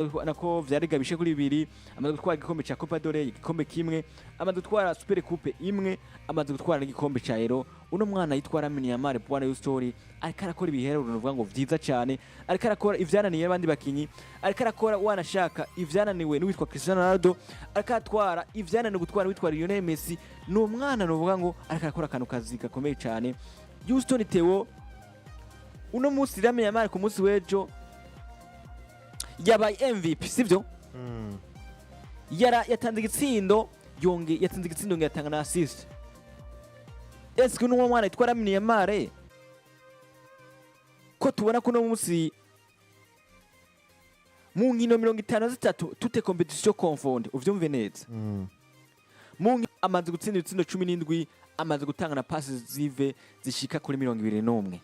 Nako vyari gabishe kuri bibiri, amaze gutwara igikombe ca Copa del Rey igikombe kimwe, amaze gutwara Super Coupe imwe, amaze gutwara n'igikombe ca Euro. Uno mwana yitwa Lamine Yamal, bwana Yustori, ariko arakora ibiheruro nuvuga ngo vyiza cane, ariko arakora ivyananiye abandi bakinyi, ariko arakora wanashaka ivyananiwe n'uwitwa Cristiano Ronaldo, ariko aratwara ivyananiwe gutwara witwa Lionel Messi. Ni umwana nuvuga ngo ariko arakora akantu kazi gakomeye cane. Houston Theo, uno munsi Lamine Yamal ku munsi w'ejo yabaye MVP, sivyo? Yara yatanze igitsindo, yonge yatsinze igitsindo, yongera atanga na assist. Eske uno mwana yitwa Lamine Yamal, ko tubona ko uno munsi mu nkino 53, toutes compétitions confondues, uvyumve neza, mu nkino amaze gutsinda ibitsindo 17, amaze gutanga na passes zive zishika kuri 21.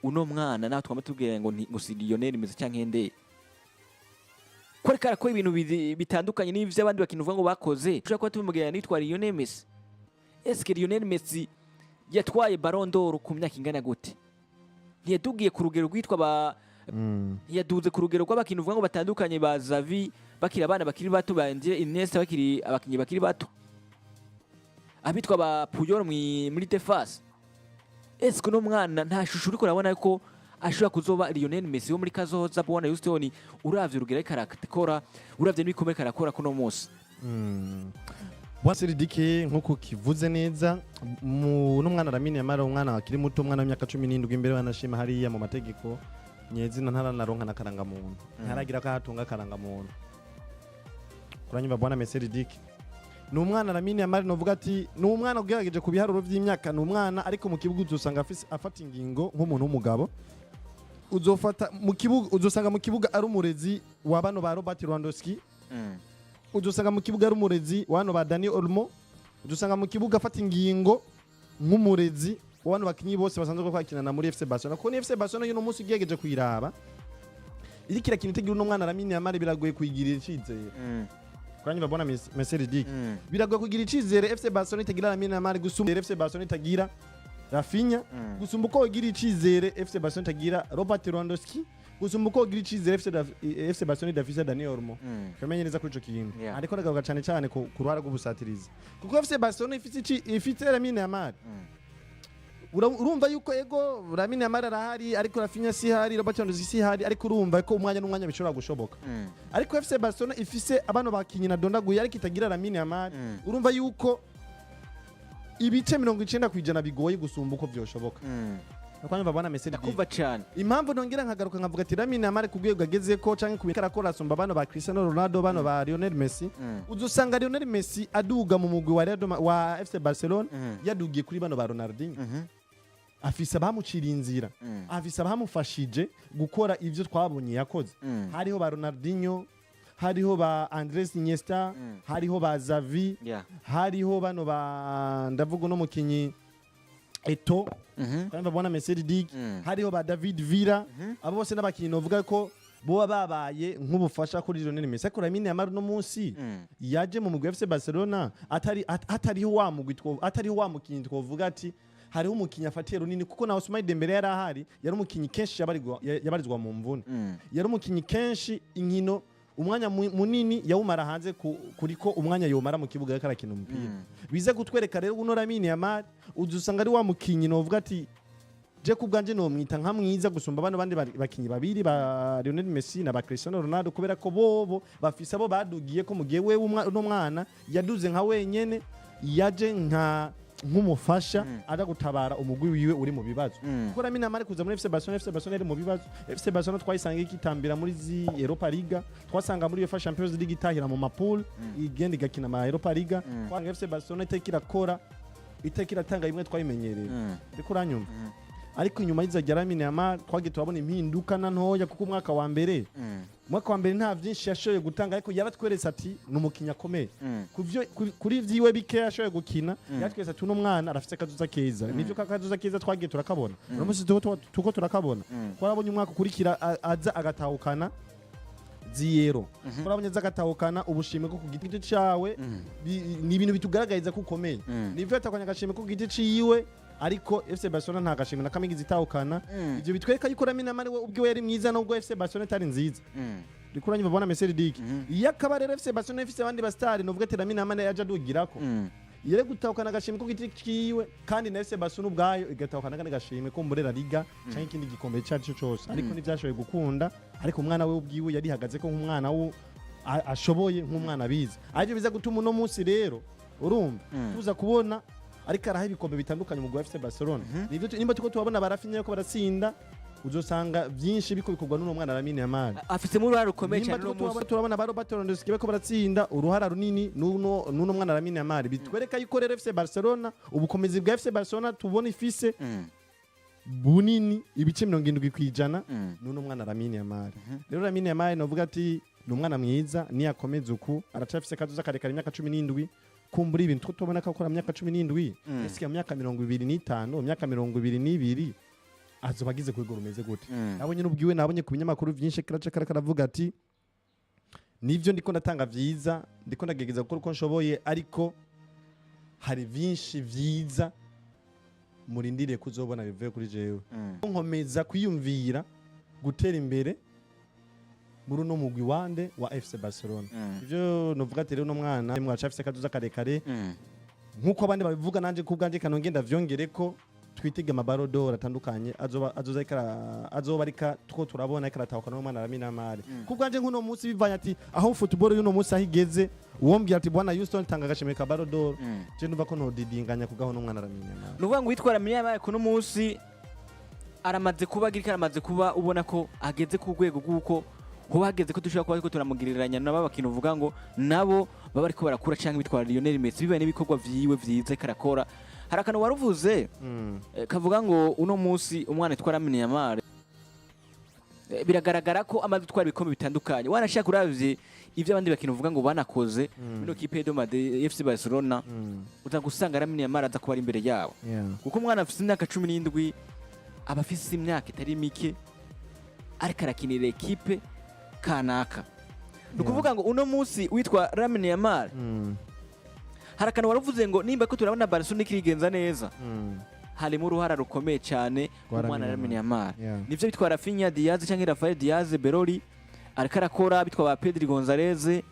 Uno mwana nawe twama tubwira ngo ngo si Lionel Messi canke nde, ko ariko arakora ibintu bitandukanye n'ivyo abandi bakintu uvuga ngo bakoze. Ushobora kuba tumubwira nitwa Lionel Messi. Eske Lionel Messi yatwaye Ballon d'Or ku myaka ingana gute? Ntiyadugiye ku rugero rwitwa ba, ntiyaduze ku rugero rw'abakintu uvuga ngo batandukanye, ba Xavi bakiri abana bakiri bato, ba André Iniesta bakiri abakinyi bakiri bato, abitwa ba Puyol muri défense. Eske uno mwana nta shusho uriko urabona ko ashobora kuzoba Lionel Messi wo muri kazoza, bwana Houston, uravye urugero ariko arakora, uravye n'ibikomeye ariko arakora kuno munsi? Bwana Seridike, nkuko kivuze neza, mu n'umwana Lamine Yamal, umwana akiri muto, umwana w'imyaka 17 imbere, banashima hariya mu mategeko nyezina ntaranaronka n'akarangamuntu, ntaragira ko ahatunga akarangamuntu. Kuranyumva, bwana Meseridike? Ni umwana Lamine Yamal, novuga ati ni umwana ugerageje ku biharuro vy'imyaka ni umwana, ariko mu kibuga uzosanga afise afata ingingo nk'umuntu w'umugabo. Uzofata mu kibuga, uzosanga mu kibuga ari umurezi wa bano ba Robert Lewandowski, uzosanga mu kibuga ari umurezi wa bano ba Dani Olmo, uzosanga mu kibuga afata ingingo nk'umurezi wa bano bakinyi bose basanzwe bakinana muri FC Barcelona, kuko ni FC Barcelona y'uno munsi ugerageje kuyiraba iriko irakina itegira uno mwana Lamine Yamal, biragoye kuyigirira icizere. Kuranyumva, bona Mercedes? Biragoye kugira icizere FC Barcelona itagira Lamine Yamal gusumba FC Barcelona itagira Raphinha, gusumba uko ugira icizere FC Barcelona itagira Robert Lewandowski, gusumba uko ugira icizere FC Barcelona idafise Dani Olmo. Tumenye neza kuri ico kintu. Ariko ndagaruka cyane cyane ku ruhara rw'ubusatirizi, kuko FC Barcelona ifite ifite Lamine Yamal. Urumva yuko ego Lamine Yamal arahari, ariko Raphinha si hari, Robert Lewandowski si hari, ariko urumva ko umwanya n'umwanya bishobora gushoboka. Ariko FC Barcelona ifise abano bakinyi nadondaguye ariko itagira Lamine Yamal, urumva yuko ibice 90% bigoye gusumba uko vyoshoboka. Nuko nyumva, bwana Messi? Ndakumva cane. Impamvu nongera nkagaruka nkavuga ati Lamine Yamal ku rwego agezeko canke ku bintu arakora asumba bano ba Cristiano Ronaldo, bano ba Lionel Messi, uzosanga Lionel Messi aduga mu mugwi wa wa FC Barcelona, yadugiye kuri bano ba Ronaldinho. Afise abamuciriye inzira, afise abamufashije gukora ivyo twabonye yakoze. Hariho ba Ronaldinho, hariho ba Andres Iniesta, hariho ba Xavi, hariho bano ba, ndavuga uno mukinyi Eto'o, kandi babona Mercedes, hariho ba David Villa. Abo bose n'abakinyi novuga ko boba babaye nk'ubufasha kuri Lionel Messi. Ariko Lamine Yamal uno munsi yaje mu mugwi wa FC Barcelona atari atariho wa mugwi atariho wa mukinyi twovuga ati hariho umukinyi afatiye runini, kuko na Ousmane Dembele yari ahari, yari umukinyi kenshi yabarizwa mu mvune, yari umukinyi kenshi inkino umwanya munini yawumara hanze kuriko umwanya yomara mu kibuga ariko arakina umupira. Bize kutwereka rero uno Lamine Yamal uzusanga ari wa mukinyi novuga ati je ku bwanje nomwita nka mwiza gusumba bano bandi bakinyi babiri ba Lionel Messi na ba Cristiano Ronaldo, kubera ko bobo bafise abo badugiye ko, mu gihe wewe uno mwana yaduze nka wenyene, yaje nka nk'umufasha aja gutabara umugwi wiwe uri mu bibazo. Kuko Lamine Yamal kuza muri FC Barcelona, FC Barcelona iri mu bibazo. FC Barcelona twayisanga ikitambira muri zi Europa Liga, twasanga muri UEFA Champions League itahira mu ma poule, igenda igakina ama Europa Liga. Twanga FC Barcelona iteka irakora, iteka iratanga imwe twayimenyereye. Ariko uranyumva? Ariko inyuma y'iza rya Lamine Yamal twagiye turabona impinduka na ntoya, kuko umwaka wa mbere, umwaka wa mbere nta byinshi yashoboye gutanga, ariko yaratweretse ati ni umukinnyi akomeye. Kuri vyiwe bike yashoboye gukina, yaratweretse ati uno mwana arafise akazoza keza. Nivyo, kazoza keza twagiye turakabona, uno munsi tuko turakabona. Twarabonye umwaka ukurikira aza agatahukana ziyero, twarabonye aza agatahukana ubushimwe bwo ku giti cawe. Ni ibintu bitugaragariza ko ukomeye. Nivyo, yatahukanye agashimwe ku giti ciwe, ariko FC Barcelona nta gashimwe na kamwe igize itahukana. Ivyo bitwereka yuko Lamine Yamal we ubwiwe yari mwiza nubwo FC Barcelona itari nziza. Uriko uranyumva, bwana Messi Dick? Iyo akaba rero FC Barcelona ifise abandi ba star, novuga ati Lamine Yamal yaje adugirako, yere gutahukana agashimwe ku giti kiwe, kandi na FC Barcelona ubwayo igatahukana akandi gashimwe ko muri La Liga canke ikindi gikombe ico ari cyo cose, ariko ntivyashoboye gukunda. Ariko umwana we ubwiwe yarihagaze ko nk'umwana ashoboye, nk'umwana abizi, arivyo biza gutuma uno munsi rero urumva tuza kubona ariko araha ibikombe bitandukanye umugwi wa FC Barcelona. Nivyo nimba tuko tubabona ba Raphinha ko baratsinda, uzosanga byinshi biko bikorwa n'uno mwana Lamine Yamal. Afisemo uruhare rukomeye Nimba cyane uno tuko munsi. turabona ba Robert Lewandowski bariko baratsinda, uruhara runini n'uno mwana Lamine Yamal. Bitwereka yuko rero FC Barcelona, ubukomezi bwa FC Barcelona tubona ifise bunini, ibice 70% n'uno mwana Lamine Yamal. Rero Lamine Yamal novuga ati ni umwana mwiza, niyakomeza uku aracafise kazoza karekare. Imyaka 17, kumbura ibintu two tubona ko akora mu myaka 17, ese mu myaka 25, mu myaka 22 azoba agize ku rwego rumeze gute? Nabonye n'ubwiwe, nabonye ku binyamakuru byinshi karaca karavuga ati: "Nivyo, ndiko ndatanga vyiza, ndiko ndagerageza gukora uko nshoboye, ariko hari vyinshi vyiza murindiriye kuzobona bivuye kuri jewe. Nkomeza kwiyumvira gutera imbere muri uno mugwi wande wa FC Barcelona." Ivyo novuga ati rero uno mwana mwaca afise kazoza karekare, nkuko abandi babivuga, nanje ku bwanje kanonge ndavyongere ko twitege ama Ballon d'Or atandukanye azoba azoza ariko azoba ariko two turabona ariko aratahukana n'umwana Lamine Yamal. Ku bwanje nk'uno munsi, bivanye ati aho football y'uno munsi aho igeze, uwombwira ati: "Bwana Houston, tanga agashimwe ka Ballon d'Or," je ndumva ko nodidinganya kugaho n'umwana Lamine Yamal. Ni ukuvuga ngo uwitwa Lamine Yamal kuno munsi aramaze kuba agirika, aramaze kuba ubona ko ageze ku rwego rw'uko hoba hageze ko dushobora kuba ariko turamugereranya nabo abakintu uvuga ngo nabo baba ariko barakura, cyangwa bitwara Lionel Messi, bibaye n'ibikorwa vyiwe vyiza ariko arakora. Hari akantu waruvuze kavuga ngo uno munsi umwana yitwa Lamine Yamal biragaragara ko amaze gutwara ibikombe bitandukanye. Wanashaka uravye ivyo abandi bakintu uvuga ngo banakoze muri kipe de Madrid, FC Barcelona, uza gusanga Lamine Yamal aza kuba ari imbere yabo, kuko umwana afise imyaka 17, aba afise imyaka itari mike ariko arakinira ekipe kanaka. Ni ukuvuga ngo uno munsi witwa Lamine Yamal, hari akantu waravuze ngo nimba ko turabona Barcelona ikirigenza neza, harimo uruhara rukomeye cyane Rwa umwana Lamine Lamine Yamal. Nivyo bitwa Raphinha Diaz cyangwa Rafael Diaz Beroli ariko arakora, bitwa ba Pedri Gonzalez,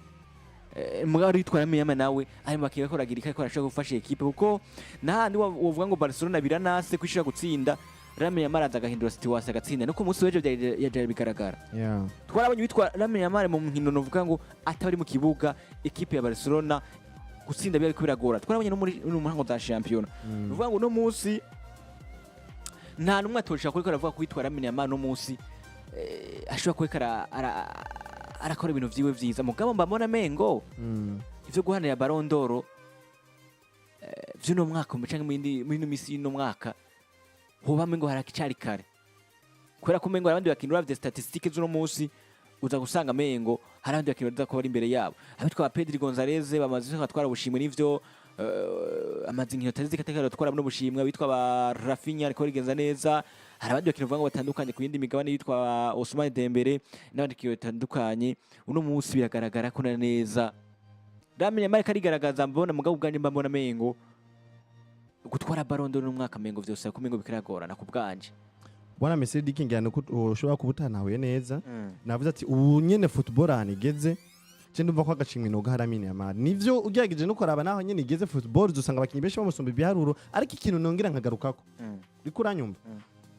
mugabo yitwa Lamine Yamal nawe ari mu bakinnyi bariko baragira ariko arashobora gufasha ekipe, kuko n'ahandi wovuga ngo Barcelona biranase ko ishobora gutsinda, Lamine Yamal aza agahindura situation agatsinda. Nuko umunsi w'ejo byari bigaragara. Twarabonye witwa Lamine Yamal mu nkino novuga ngo atari mu kibuga, ekipe ya Barcelona gutsinda byari biragora. Twarabonye no muri no mu ntango za shampiyona. Ni ukuvuga ngo uno munsi nta n'umwe atoshobora kuriko aravuga ko witwa Lamine Yamal uno munsi ashobora kuriko arakora ibintu vyiwe vyiza, mugabo mbambona mengo ivyo guhanira Ballon d'Or vy'uno mwaka canke muri ino misi y'uno mwaka hoba mengo harakicari kare, kubera ko mengo hari abandi bakintu uravye statistique z'uno munsi uza gusanga mengo hari abandi bakintu baza kuba bari imbere yabo. Abitwa ba Pedri Gonzalez bamaze batwara ubushimwe, n'ivyo amaze inkino atari zikateka batwara buno bushimwe. Abitwa ba Raphinha ariko rigenza neza. Hari abandi bakintu bavuga ngo batandukanye ku yindi migabane, yitwa ba Ousmane Dembele n'abandi bakintu batandukanye. Uno munsi biragaragara ko na neza Lamine Yamal karigaragaza mbona, mugabo ubwanje mba mbona mengo gutwara Ballon d'Or n'umwaka mengo vyose ko mengo bikiragorana ku bwanje. Bwana Messi Dick, ngira nuko ushobora kuba utanahuye neza. Navuze ati ubu nyene football ahantu igeze, je ndumva ko agashimwe noga Lamine Yamal. Nivyo, ugerageje no kuraba naho nyene igeze football, uzosanga abakinyi benshi bamusumba ibiharuro, ariko ikintu nongera nkagarukako, uriko uranyumva?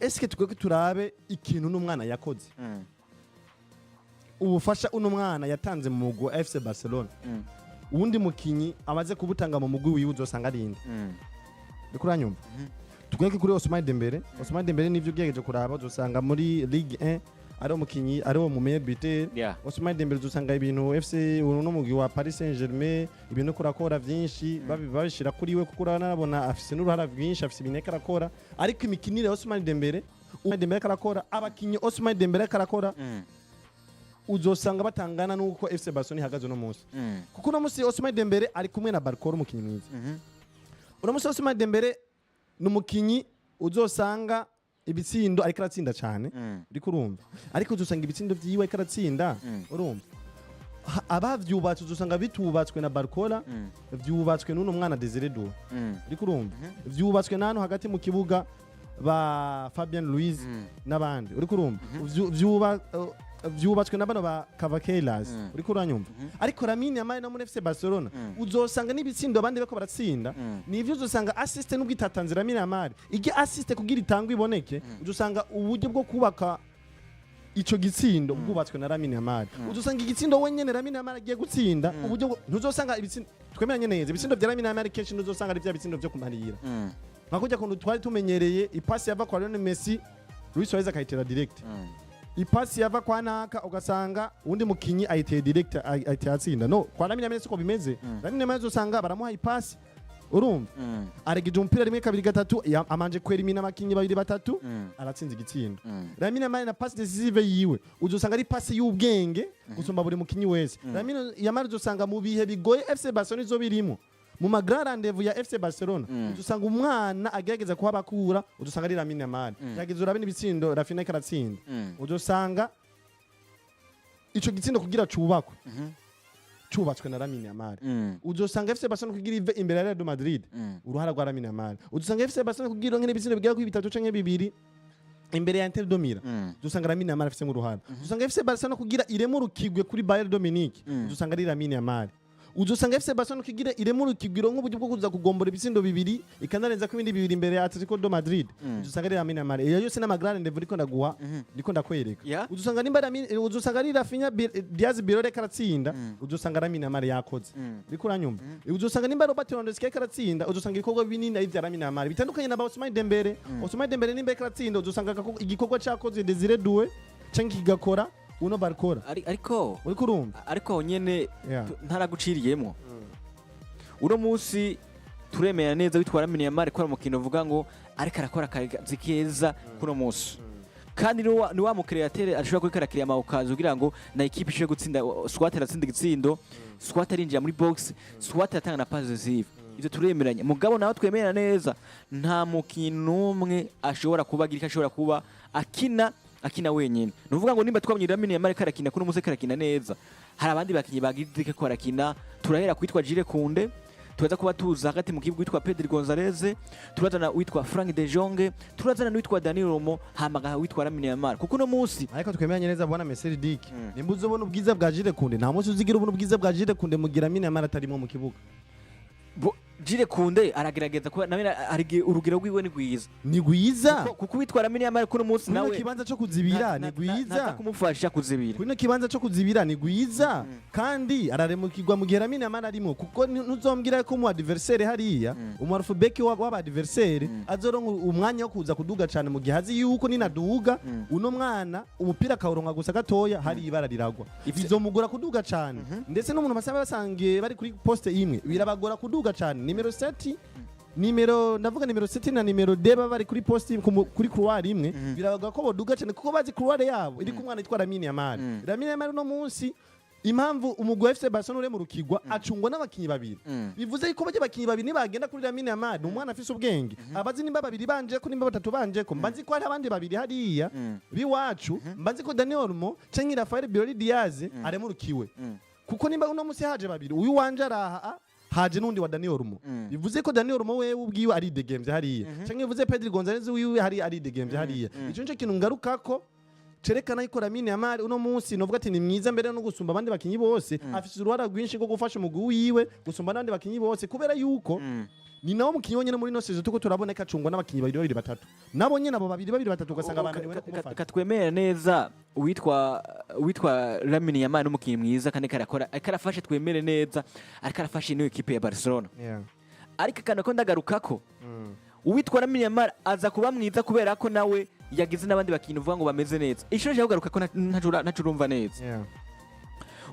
Eske twebwe turabe ikintu n'umwana yakoze, ubufasha uno mwana yatanze mu mugwi wa FC Barcelona, uwundi mukinyi amaze kubutanga mu mugwi wiwe uzosanga ari inde? Uriko uranyumva? Tugaruke kuri Ousmane Dembele. Ousmane Dembele, nivyo, ugerageje kuraba uzosanga muri Ligue 1 ari umukinyi ari wo mu meilleur buteur. Ousmane Dembele uzosanga ibintu FC uno mugwi wa Paris Saint-Germain ibintu kurakora vyinshi babishira kuri we, kuko uranabona afise n'uruhara rwinshi, afise ibintu ariko arakora. Ariko imikinire ya Ousmane Dembele, Ousmane Dembele ariko arakora, abakinyi Ousmane Dembele ariko arakora, uzosanga batangana n'uko FC Barcelona ihagaze uno munsi, kuko uno munsi Ousmane Dembele ari kumwe na Barcola, umukinyi mwiza. Uno munsi Ousmane Dembele ni umukinyi uzosanga ibitsindo ariko aratsinda cyane, uriko urumva? Ariko uzosanga ibitsindo vyiwe ariko aratsinda, urumva, abavyubatse uzosanga bitubatswe na Barcola, vyubatswe n'uno mwana Desire Doué, uriko urumva? Vyubatswe n'ahantu hagati mu kibuga ba Fabian Ruiz n'abandi, uriko urumva? vyubatswe na bano ba Kvaratskhelia, uriko uranyumva? Ariko Lamine Yamal no muri FC Barcelona uzosanga n'ibitsindo abandi bako baratsinda, nivyo uzosanga assist nubwo itatanze Lamine Yamal, ijya assist kugira itangwe iboneke, uzosanga uburyo bwo kubaka ico gitsindo bwubatswe na Lamine Yamal. Uzosanga igitsindo wenyene Lamine Yamal agiye gutsinda, uburyo ntuzosanga ibitsindo, twemeranye neza, ibitsindo vya Lamine Yamal kenshi ntuzosanga ari vya bitsindo vyo kumarira, nka kurya kuntu twari tumenyereye ipasi yava kwa Lionel Messi, Luis Suarez akayitera direct, ipasi yava kwa naka ugasanga undi mukinyi ayiteye direct, ayiteye atsinda. No kwa Lamine Yamal siko bimeze. Lamine Yamal uzosanga baramuha ipasi, urumva, aregeje umupira rimwe, kabiri, gatatu, amanje kwerimina abakinyi babiri batatu, aratsinze igitsindo. Lamine Yamal na passe décisive yiwe uzosanga ari passe y'ubwenge gusumba buri mukinyi wese. Lamine Yamal uzosanga mu bihe bigoye FC Barcelona izo birimo, mu ma grand rendez-vous ya FC Barcelona, uzosanga umwana agerageza kuhabakura, uzosanga ari Lamine Yamal. Gerageza urabe n'ibitsindo Raphinha karatsinda, uzosanga ico gitsindo kugira cubakwe cubatswe na Lamine Yamal. Uzosanga FC Barcelona kugira ive imbere ya Real Madrid, uruhara rwa Lamine Yamal. Uzosanga FC Barcelona kugira ironke n'ibitsindo bigera kuri bitatu canke bibiri imbere ya Inter de Milan, uzosanga Lamine Yamal afise uruhara. Uzosanga FC Barcelona kugira iremurukigwe kuri Bayern de Munich, uzosanga ari Lamine Yamal. Uzosanga FC Barcelona kugira iremurukigwe ironke uburyo bwo kuza kugombora ibitsindo bibiri, ikanarenza ko ibindi bibiri imbere ya Atletico de Madrid, uzosanga ari Lamine Yamal. Iyo yose n'ama grand rendez-vous ndiko ndaguha, ndiko ndakwereka. Uzosanga nimba Lamine, uzosanga ari Raphinha Diaz Birore karatsinda, uzosanga Lamine Yamal yakoze. Uriko uranyumva? Uzosanga nimba Robert Lewandowski ariko aratsinda, uzosanga ibikorwa binini ari vya Lamine Yamal, bitandukanye na ba Ousmane Dembele. Ousmane Dembele nimba ariko aratsinda, uzosanga igikorwa cakoze Desire Doué canke kigakora uno Barcola. Ariko Uriko urumva? Ariko aho nyene ntaraguciriyemwo, uno munsi turemera neza witwa Lamine Yamal ko ari umukino uvuga ngo ariko arakora akazi keza kuno munsi, kandi ni wa mu créateur ashobora kuba karakiriya ama occasions kugira ngo na équipe ishobore gutsinda, soit aratsinda igitsindo, soit arinjira muri box, soit aratanga na passe décisive. Ivyo turemeranya. Mugabo nawe twemera neza, nta mukinyi n'umwe ashobora kuba agira icyo ashobora kuba akina wenyine. Ni ukuvuga ngo nimba twabonye Lamine Yamal karakina kuno munsi, karakina neza, hari abandi bakinyi bagize ko barakina. Turahera kwitwa Jules Koundé, turaza kuba tuza hagati mu kibuga witwa Pedri Gonzalez, turazana witwa Frank de Jong, turazana n'uwitwa Dani Olmo, hamaga witwa Lamine Yamal, kuko uno munsi Ariko twemeranye neza, bwana Messi Dick, nimba uzobona ubwiza bwa Jules Koundé, nta munsi uzigira ubona ubwiza bwa Jules Koundé mugira Lamine Yamal atarimo mu kibuga. Jules Koundé aragerageza kuba nawe hari igihe urugero rwiwe ni rwiza. Ni rwiza. Kuko witwa Lamine Yamal kuno munsi Kuri nawe kibanza cyo kuzibira ni ntaza rwiza. kumufasha kuzibira. Kuri kibanza cyo kuzibira ni rwiza, kandi araremukirwa mu gihe Lamine Yamal arimo, kuko ntuzombwira ko mu adversaire hariya, umu half-back w'aba adversaire azoronka umwanya wo kuza kuduga cyane, mu gihe azi yuko ninaduga uno mwana umupira akawuronka gusa gatoya hari ibara riragwa, bizomugora kuduga cyane. Ndetse n'umuntu basaba basangiye bari kuri poste imwe birabagora kuduga cyane. Nimero 7, nimero, ndavuga nimero 7 na nimero D, baba bari kuri poste kuri couloir imwe, birabaga ko boduga cyane kuko bazi couloir yabo iri ku mwana yitwa Lamine Yamal. Lamine Yamal no munsi, impamvu umugwi wa FC Barcelona uri mu rukigwa, acungwa n'abakinyi babiri, bivuze yuko bajya abakinyi babiri nibagenda kuri Lamine Yamal, ni umwana afise ubwenge, abazi nimba babiri banje ko nimba batatu banje ko mbanzi ko hari abandi babiri hariya biwacu, mbanzi ko Dani Olmo canke Rafael Birori Diaz aremurukiwe, kuko nimba uno munsi haje babiri, uyu wanje araha, haje n'undi wa Dani Olmo, bivuze ko Dani Olmo wewe ubwiwe aridegemvye hariya, canke bivuze Pedri Gonzalez wiwe hari aridegemvye hariya. Ico nico kintu ngarukako cerekana yuko Lamine Yamal uno munsi novuga ati ni mwiza mbere no gusumba abandi bakinyi bose, afise uruhara rwinshi rwo gufasha umugwi wiwe gusumba n'abandi bakinyi bose, kubera yuko ni nawo mukinyi wonyene muri ino saison tuko turabona ko acungwa n'abakinyi babiri babiri batatu, nabo nyene abo babiri babiri batatu ugasanga bananiwe no kumufata. Katwemera neza, uwitwa Lamine Yamal n'umukinyi mwiza kandi karakora, ariko arafashe, twemere neza, ariko arafashe ino ekipe ya Barcelona. Ariko akantu ko ndagarukako, uwitwa Lamine Yamal aza kuba mwiza kubera ko nawe yagize n'abandi bakinyi uvuga ngo bameze neza. Ishuri ryo kugaruka ko ntaco urumva neza.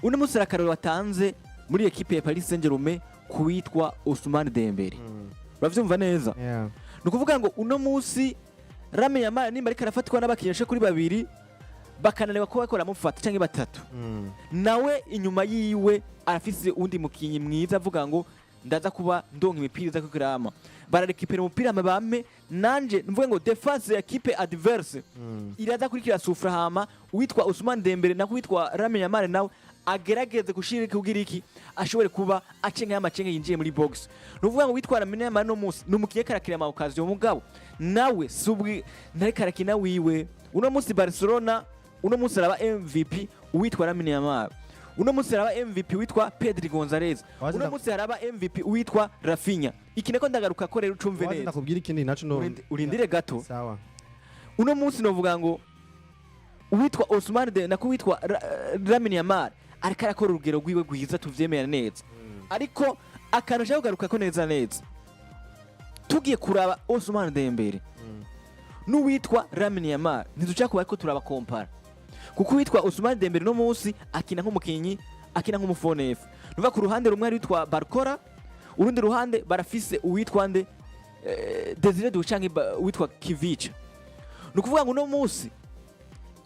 Uno munsi akarorero watanze muri ekipe ya Paris Saint-Germain kuwitwa Ousmane Dembele, uravyumva neza? Ni ukuvuga ngo uno munsi Lamine Yamal nimba ariko arafatwa n'abakinyi bashika kuri babiri bakananirwa kuba bariko baramufata, canke batatu, nawe inyuma yiwe arafise undi mukinyi mwiza avuga ngo ndaza kuba ndonka imipira iza kukurama, bararekipera umupira bampe nanje, mvuge ngo défense ya équipe adverse iraza kuri kirasufra, hama uwitwa Ousmane Dembele na witwa Lamine Yamal nawe agerageze gushira kugira iki ashobore kuba acenga y'amacenge yinjiye muri box. Ni ukuvuga ngo witwa Lamine Yamal no munsi ni umukinyi karakira ama occasion, mugabo nawe subwi ntari karakina wiwe. Uno munsi Barcelona Uno munsi araba MVP uwitwa Lamine Yamal, uno munsi araba MVP witwa Pedri Gonzalez, Wazi uno munsi araba MVP witwa Raphinha. Iki nako ndagaruka ko rero ucumve Wazi neza. Ndakubwira ikindi naco no Urindire gato. Sawa. Uno munsi novuga ngo uwitwa Ousmane de nako witwa Lamine Yamal ariko arakora urugero rwiwe rwiza, tuvyemera neza. Ariko akantu nshaka kugaruka ko neza neza, tugiye kuraba Ousmane Dembele n'uwitwa Lamine Yamal, ntidushaka kuba ariko turabakompara, kuko uwitwa Ousmane Dembele no munsi akina nk'umukinyi akina nk'umu faux neuf. Nuva ku ruhande rumwe ari witwa Barcola, urundi ruhande barafise uwitwa nde, Desire Doué canke uwitwa Kvicha. Ni ukuvuga ngo uno munsi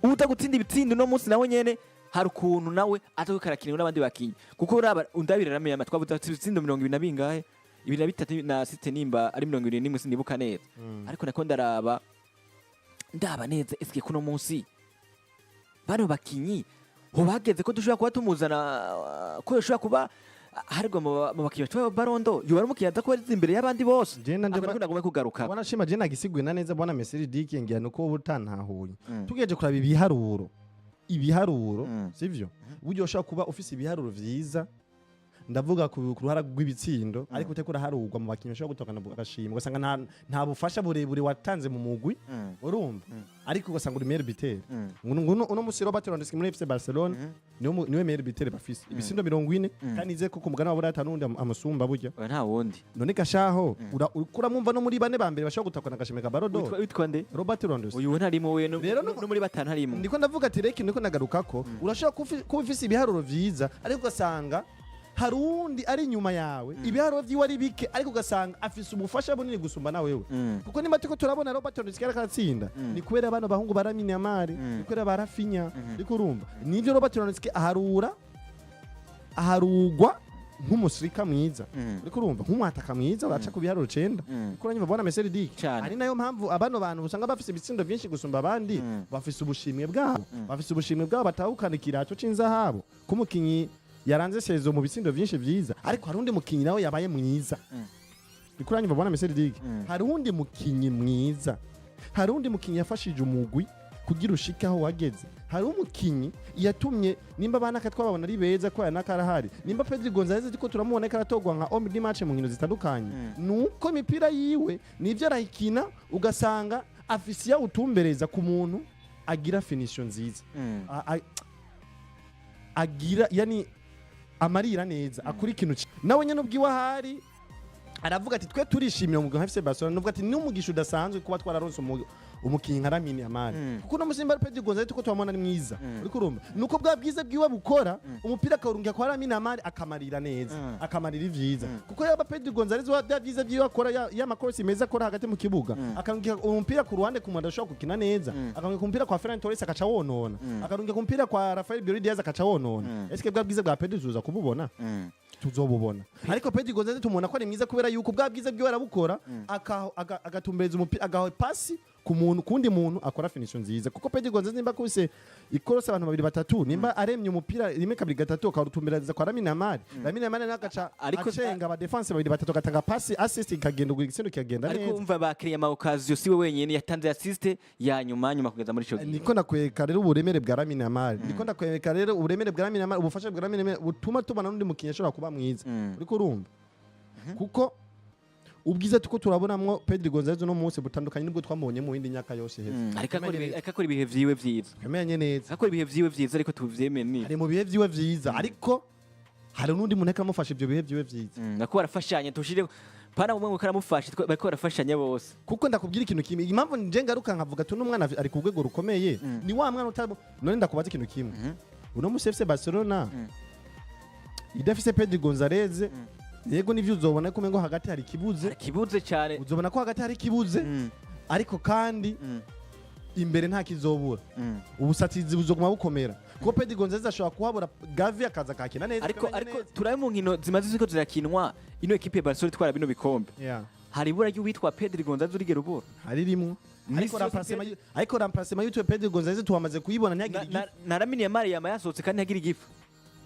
uta gutsinda ibitsindo, uno munsi nawe nyene hari ukuntu nawe atako karakinwa n'abandi bakinyi, kuko uraba undabira Lamine Yamal, twavuze ati ibitsindo 20 na bingahe, 23 na site, nimba ari 21 sinibuka neza. Ariko nako ndaraba, ndaba neza, eske kuno munsi bano bakinyi ho bageze ko dushobora kuba tumuzana, ko yoshobora kuba harigwa mu bakinyi batwaye Ballon d'Or, yoba ari umukinyi aza kuba ari imbere y'abandi bose? Je nanje Ako nako nagomba kugaruka. Bwana Shima, je nagisiguye na neza, bwana Messi Diki, ngira nuko wowe utantahuye. Tugeje kuraba ibiharuro, sivyo? Buryo ushobora kuba ufise ibiharuro vyiza, ndavuga ku ruhara rw'ibitsindo, ariko uteko uraharurwa mu bakinyi bashobora gutokana agashimwe, ugasanga nta bufasha burebure watanze mu mugwi, urumva, ariko ugasanga uri meilleur buteur. Nguno uno musi Robert Lewandowski muri FC Barcelona niwe meilleur buteur bafise, ibitsindo 40, kandi nizeye ko ku mugana wa Buraya ata n'uwundi amusumba burya. Oya, nta wundi. None gashaho uriko uramwumva no muri bane ba mbere bashobora gutokana agashimwe ka Ballon d'Or? Witwa nde? Robert Lewandowski. Uyu we ntarimo we no, Rero no muri batanu harimo. Ndiko ndavuga ati reka, ndiko nagarukako, urashobora kuba ufise ibiharuro vyiza, ariko ugasanga hari uwundi ari inyuma yawe, ibiharuro vyiwe ari bike, ariko ugasanga afise ubufasha bunini gusumba na wewe. Kuko nimba turiko turabona Robert Lewandowski ariko aratsinda, ni kubera bano bahungu ba Lamine Yamal, ni kubera ba Raphinha. Ndiko urumva nivyo, Robert Lewandowski aharugwa nk'umusirika mwiza, uriko urumva, nk'umwataka mwiza, uraca ku biharuro 9. Uriko uranyumva, bwana Messi Dick? Cane. Ari nayo mpamvu abano bantu usanga bafise ibitsindo byinshi gusumba abandi, bafise ubushimwe bwabo, bafise ubushimwe bwabo batahukana ikirato c'inzahabu k'umukinyi yaranze saison mu bitsindo byinshi vyiza. Ariko hari undi mukinyi nawe yabaye mwiza. Uriko uranyumva, bwana Messi Dick? Hari undi mukinyi mwiza, hari undi mukinyi yafashije umugwi kugira ushike aho wageze, hari umukinyi yatumye nimba abana twababona ari beza ko aya nakarahari, nimba Pedri Gonzalez ariko turamubona ko aratogwa nka homme du match mu nkino zitandukanye, nuko imipira yiwe nivyo arayikina, ugasanga afise iyo awutumbereza ku muntu agira finition nziza, agira yani amarira neza, akora ikintu nawe nyene ubwiwe ahari aravuga ati twe turishimira umugwi nka FC Barcelona, nuvuga ati ni umugisha udasanzwe kuba twararonse umukinyi nka Lamine Yamal, kuko no musimba Pedri Gonzalez tuko twamubona ari mwiza, uriko urumva, nuko bwa bwiza bwiwe bukora umupira akawurungira kwa Lamine Yamal, akamarira neza, akamarira ivyiza, kuko yaba Pedri Gonzalez wa bya byiza byiwe akora, ya makorosi meza akora hagati mu kibuga, akarungira umupira ku ruhande ku muntu adashobora gukina neza, akarungira umupira kwa Ferran Torres akaca wonona, akarungira umupira kwa Rafael Brito Diaz akaca wonona, eske bwa bwiza bwa Pedri tuza kububona? Tuzobubona. Ariko Pedri Gonzalez tumubona ko ari mwiza kubera yuko bwa bwiza bwiwe arabukora, agatumbereza umupira, agaha pasi ku muntu, kundi muntu akora finition nziza. Kuko Pedri Gonzalez nimba akubise ikorosi abantu babiri batatu, nimba aremye umupira rimwe, kabiri, gatatu, akawutumbereza kwa Lamine Yamal, Lamine Yamal nawe agaca acenga aba défense babiri batatu, agatanga pasi assist, ikagenda, igitsindo kikagenda Ariko neza. Umva, bakiriye ama occasion, siwe wenyine yatanze assist ya nyuma kugeza muri ico gihe. Niko ndakwereka rero uburemere bwa Lamine Yamal, niko ndakwereka rero uburemere bwa Lamine Yamal, ubufasha bwa Lamine Yamal butuma tubona n'undi mukinnyi ashobora kuba mwiza. Uriko urumva, kuko ubwiza tuko turabonamwo Pedri Gonzalez uno munsi butandukanye nibwo twamubonye mu yindi myaka yose iheze. Ariko akora ibihe vyiwe vyiza. Twemeranye neza. Akora ibihe vyiwe vyiza, ariko tuvyemere ni Ari mu bihe vyiwe vyiza, ariko hari n'undi muntu ariko aramufasha ivyo bihe vyiwe vyiza. Nako barafashanya, tushire pana umwe ngo karamufasha, bariko barafashanya bose. Kuko ndakubwira ikintu kimwe, impamvu nje ngaruka nkavuga ati uno mwana ari ku rwego rukomeye, ni wa mwana utari. None ndakubaza ikintu kimwe: uno musi FC Barcelona idafise Pedri Gonzalez, yego nivyo, uzobona ko umengo hagati hari ikibuze. Kibuze cyane. Uzobona ko hagati hari ikibuze, ariko kandi imbere nta kizobura. Ubusatizi buzoguma bukomera, kuko Pedri Gonzalez ashobora kuhabura, Gavi akaza akakina neza. Ariko Akamenya ariko neza. turabe mu nkino zimaze ziko zirakinwa ino ekipe ya Barcelona itwara bino bikombe, hari ibura ry'uwitwa Pedri Gonzalez urigera ubura? Hari rimwe, ariko Misi yose. Ariko remplacement y'uwitwa Pedri Gonzalez tuhamaze kuyibona, ntiyagire igifu. Na Lamine Yamal yama yasohotse kandi ntiyagira igifu,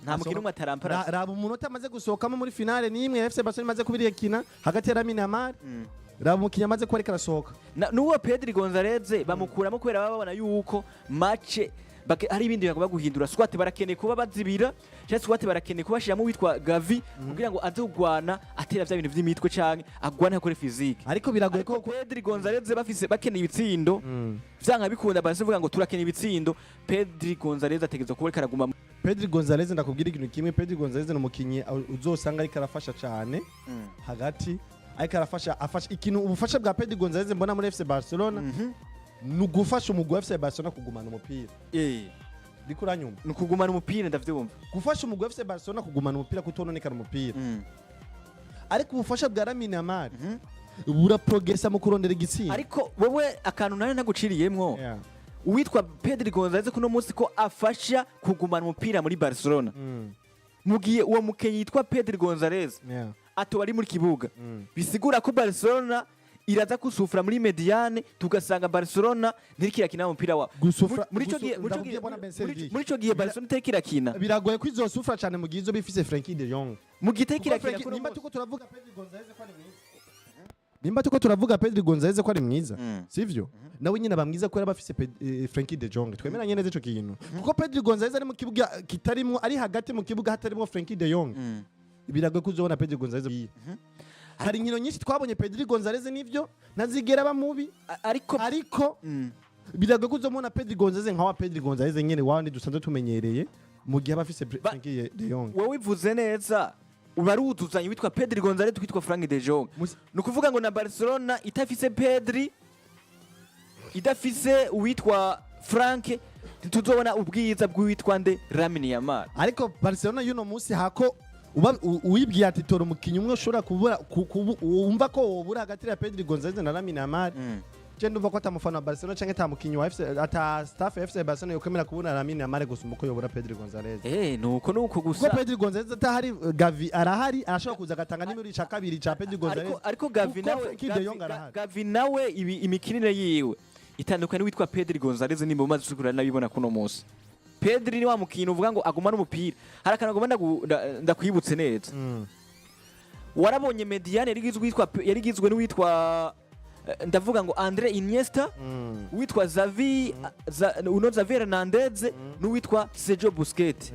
nta mukino umwe atarampara. Raba umunota amaze gusohokamo muri finale n'imwe ya FC Barcelona imaze kubirikina hagati ya Lamine Yamal, raba umukinnyi amaze kuba ariko arasohoka. N'uwo Pedri Gonzalez bamukuramo kubera baba babona yuko match Hari ibindi bagomba guhindura, soit barakeneye kuba bazibira, cyangwa soit barakeneye kubashiramo uwitwa Gavi kugira ngo aze kugwana atera vya bintu vy'imitwe, canke agwane akore physique. Ariko biragoye Ariko ko Pedri Gonzalez bafise, bakeneye ibitsindo, vyanka bikunda Barca ivuga ngo turakeneye ibitsindo, Pedri Gonzalez ategerezwa kuba ariko araguma. Pedri Gonzalez, ndakubwira ikintu kimwe: Pedri Gonzalez ni umukinyi uzosanga ariko arafasha cyane hagati, ariko arafasha, afasha ikintu. Ubufasha bwa Pedri Gonzalez mbona muri FC Barcelona ni ugufasha umugwi wa FC Barcelona kugumana umupira. Ndiko uranyumva? Ni ukugumana umupira, ndavyumva. Gufasha umugwi wa FC Barcelona kugumana umupira, kutononekana umupira. Ariko ubufasha bwa Lamine Yamal buraprogresa mu kurondera igitsinda. Ariko wowe akantu nayo naguciriyemwo, uwitwa Pedri Gonzalez kuno munsi ko afasha kugumana umupira muri Barcelona, mu gihe uwo mukenyi yitwa Pedri Gonzalez atoba ari muri kibuga, bisigura ko Barcelona iraza kusufura muri médiane, tugasanga Barcelona ntiriko irakina umupira wa muri ico gihe muri ico Ndakubwiye gihe bwana Benserdi. Muri ico gihe Barcelona itariko irakina. Biragoye ko izosufra cyane mu gihe izo bifise Frenkie de Jong. Mu gihe itariko Kuko irakina Frenkie- kuno nimba munsi. tuko turavuga Pedri Gonzalez ko ari mwiza, nimba tuko turavuga Pedri Gonzalez ko ari mwiza, sivyo? Nawe nyine aba mwiza kubera bafise Frenkie de Jong. Twemeranye neza ico kintu, kuko Pedri Gonzalez ari mu kibuga kitarimwo, ari hagati mu kibuga hatarimwo Frenkie de Jong, biragoye ko uzobona Pedri Gonzalez. Hari inkino nyinshi twabonye Pedri Gonzalez, nivyo, ntazigera aba mubi. Ariko Ariko biragoye ko uzomubona Pedri Gonzalez nka wa Pedri Gonzalez nyene wandi dusanzwe tumenyereye mu gihe aba afise Frenkie de Jong. Wowe wivuze neza, baruzuzanya witwa Pedri Gonzalez, witwa Frank de Jong. Ni ukuvuga ngo na Barcelona itafise Pedri, idafise uwitwa Frank, ntituzobona ubwiza bw'uwitwa nde, Lamine Yamal. Ariko Barcelona y'uno munsi, hako uba uwibwiye ati tora umukinnyi umwe ushobora kubura wumva ko wobura hagati ya Pedri Gonzalez na Lamine Yamal, je ndumva ko atamufana wa Barcelona canke ata mukinyi wa FC, ata staff ya FC Barcelona yokwemera kubona Lamine Yamal gusumba uko yobura Pedri Gonzalez. Nuko Kuko gusa Pedri Gonzalez atahari, Gavi arahari, arashobora kuza agatanga n'imiri ca kabiri ca Pedri Gonzalez. Ariko Gavi Kuko nawe Frenkie de Jong arahari. Gavi nawe ibi imikinire yiwe itandukanye n'uwitwa Pedri Gonzalez. Nimba umaze usukura nabibona kuno munsi, Pedri ni wa mukinyi uvuga ngo agumana umupira. Hari akantu agomba ndakwibutse neza. Warabonye médiane yari igizwe n'uwitwa ndavuga ngo Andre Iniesta, uwitwa Xavi, uno Xavi Hernandez n'uwitwa Sergio Busquets.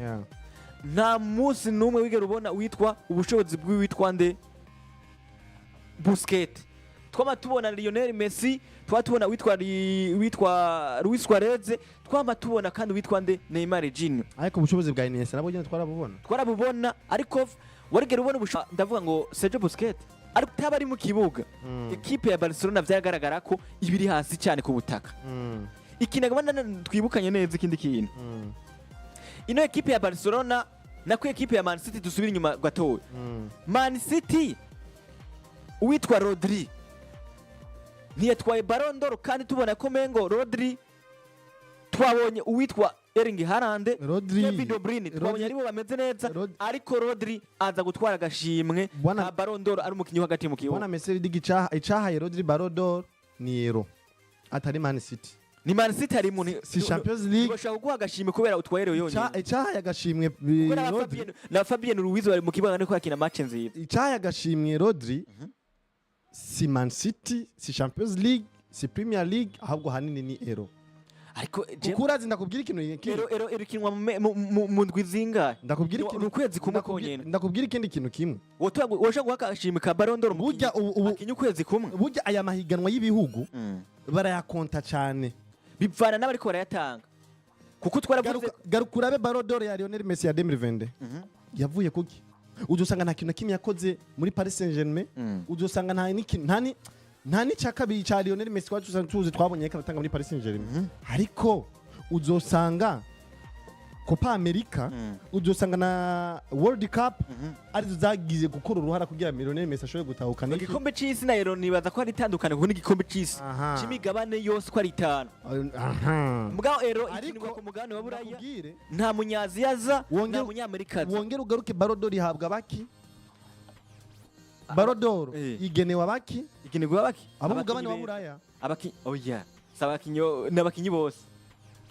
Nta munsi n'umwe wigera ubona witwa ubushobozi bw'uwitwa nde, Busquets. Twama tubona Lionel Messi, twama tubona witwa Luis Suarez, twama tubona kandi witwa nde, Neymar Junior. Ariko ubushobozi bwa Iniesta nabwo nyene twarabubona. Twarabubona, ariko warigera ubona ndavuga ngo Sergio Busquets ariko taba ari mu kibuga, ekipe ya Barcelona vyagaragara ko ibiri hasi cyane ku butaka. Ikintu twibukanye neza, ikindi kintu, ino ekipe ya Barcelona nako ekipe ya Man City, dusubira inyuma gatoya. Man City, uwitwa Rodri ntiyatwaye Ballon d'Or kandi tubona ko mengo Rodri, twabonye uwitwa Erling Haaland, Rodri Kevin De Bruyne, twabonye aribo bameze neza, ariko Rodri aza gutwara agashimwe ka Ballon d'Or ari umukinnyi wo hagati mu kibuga. Bwana Messi digi icahaye Rodri Ballon d'Or ni Euro, atari Man City. Ni Man City hari umuntu Si Champions League. Bashaka kuguha agashimwe kubera utwaye rero yonyine. Icahaye agashimwe Kuko na Rodri Fabien, na Fabien Ruiz bari mu kibuga ariko bakina match nziza. Icahaye agashimwe Rodri si Man City, si Champions League, si Premier League, ahubwo hanini ni Euro. Ariko Kuko urazi, ndakubwira ikintu Euro ikinwa mu ndwi zingahe? Ndakubwira Ni ikintu ukwezi kumwe konyene. Ndakubwira ikindi kintu kimwe. Woshobora guha agashimwe ka Ballon d'Or Burya ubu akinye ukwezi kumwe. Burya aya mahiganwa y'ibihugu barayakonta cyane. Bivana n'abariko barayatanga, kuko twaravuze. Garuka urabe Ballon d'Or ya Lionel Messi ya 2022 yavuye kuki? Uzosanga nta kintu na kimwe yakoze muri Paris Saint-Germain. Uzosanga nta n'ikintu, nta n'icya kabiri cya Lionel Messi twacu tuzi twabonye ko aratanga muri Paris Saint-Germain. Ariko uzosanga Copa America, uzosanga na World Cup arizo zagiye gukora uruhara kugira Lionel Messi ashobore gutahukana iki? Igikombe c'isi na Euro nibaza ko ari itandukanye, kuko n'igikombe c'isi c'imigabane yose uko ari itanu. Mugabo Euro Ariko ikinirwa ku mugabane wa Buraya, ndakubwire, nta munyaziya aza, nta munyamerika aza. Wongere ugaruke, Ballon d'Or ihabwa baki? Ballon d'Or igenewe abaki? Igenerwa baki? Abo mugabane wa Abakinyi Buraya. Abakinyi, oya, si abakinyi, ni abakinyi bose.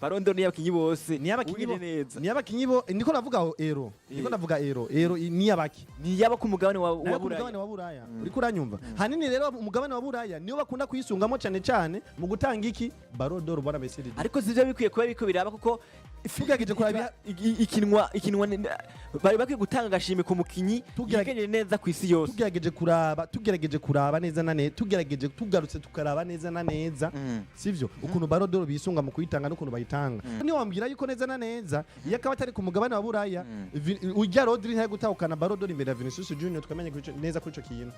Ballon d'Or ni y'abakinyi bose. Ni y'abakinyi Wigire neza. Ni y'abakinyi bo, ndiko ndavuga aho Euro, ndiko ndavuga Euro ni y'abaki? Ni y'abo ku mugabane wa Nayo wa ku mugabane Buraya. Wa Buraya, uriko uranyumva? Hanini rero umugabane wa Buraya niyo bakunda kuyisungamo cyane cyane mu gutanga iki? Ballon d'Or, bwana Messi. Ariko sivyo bikwiye kuba biriko biraba, kuko Tugerageje kuraba ikinwa bari bakwiye gutanga agashimwe ku mukinyi yigenjeje neza ku isi yose. Tugerageje kuraba neza na neza, tugerageje, tugarutse tukaraba neza na neza, sivyo, ukuntu Ballon d'Or bisunga mu kuyitanga n'ukuntu bayitanga, niyo wambwira yuko neza na neza iyo akaba atari ku mugabane wa Buraya, ujya Rodri ntari gutahukana Ballon d'Or imbere ya Vinicius Junior. Twamenye neza kuri ico kintu.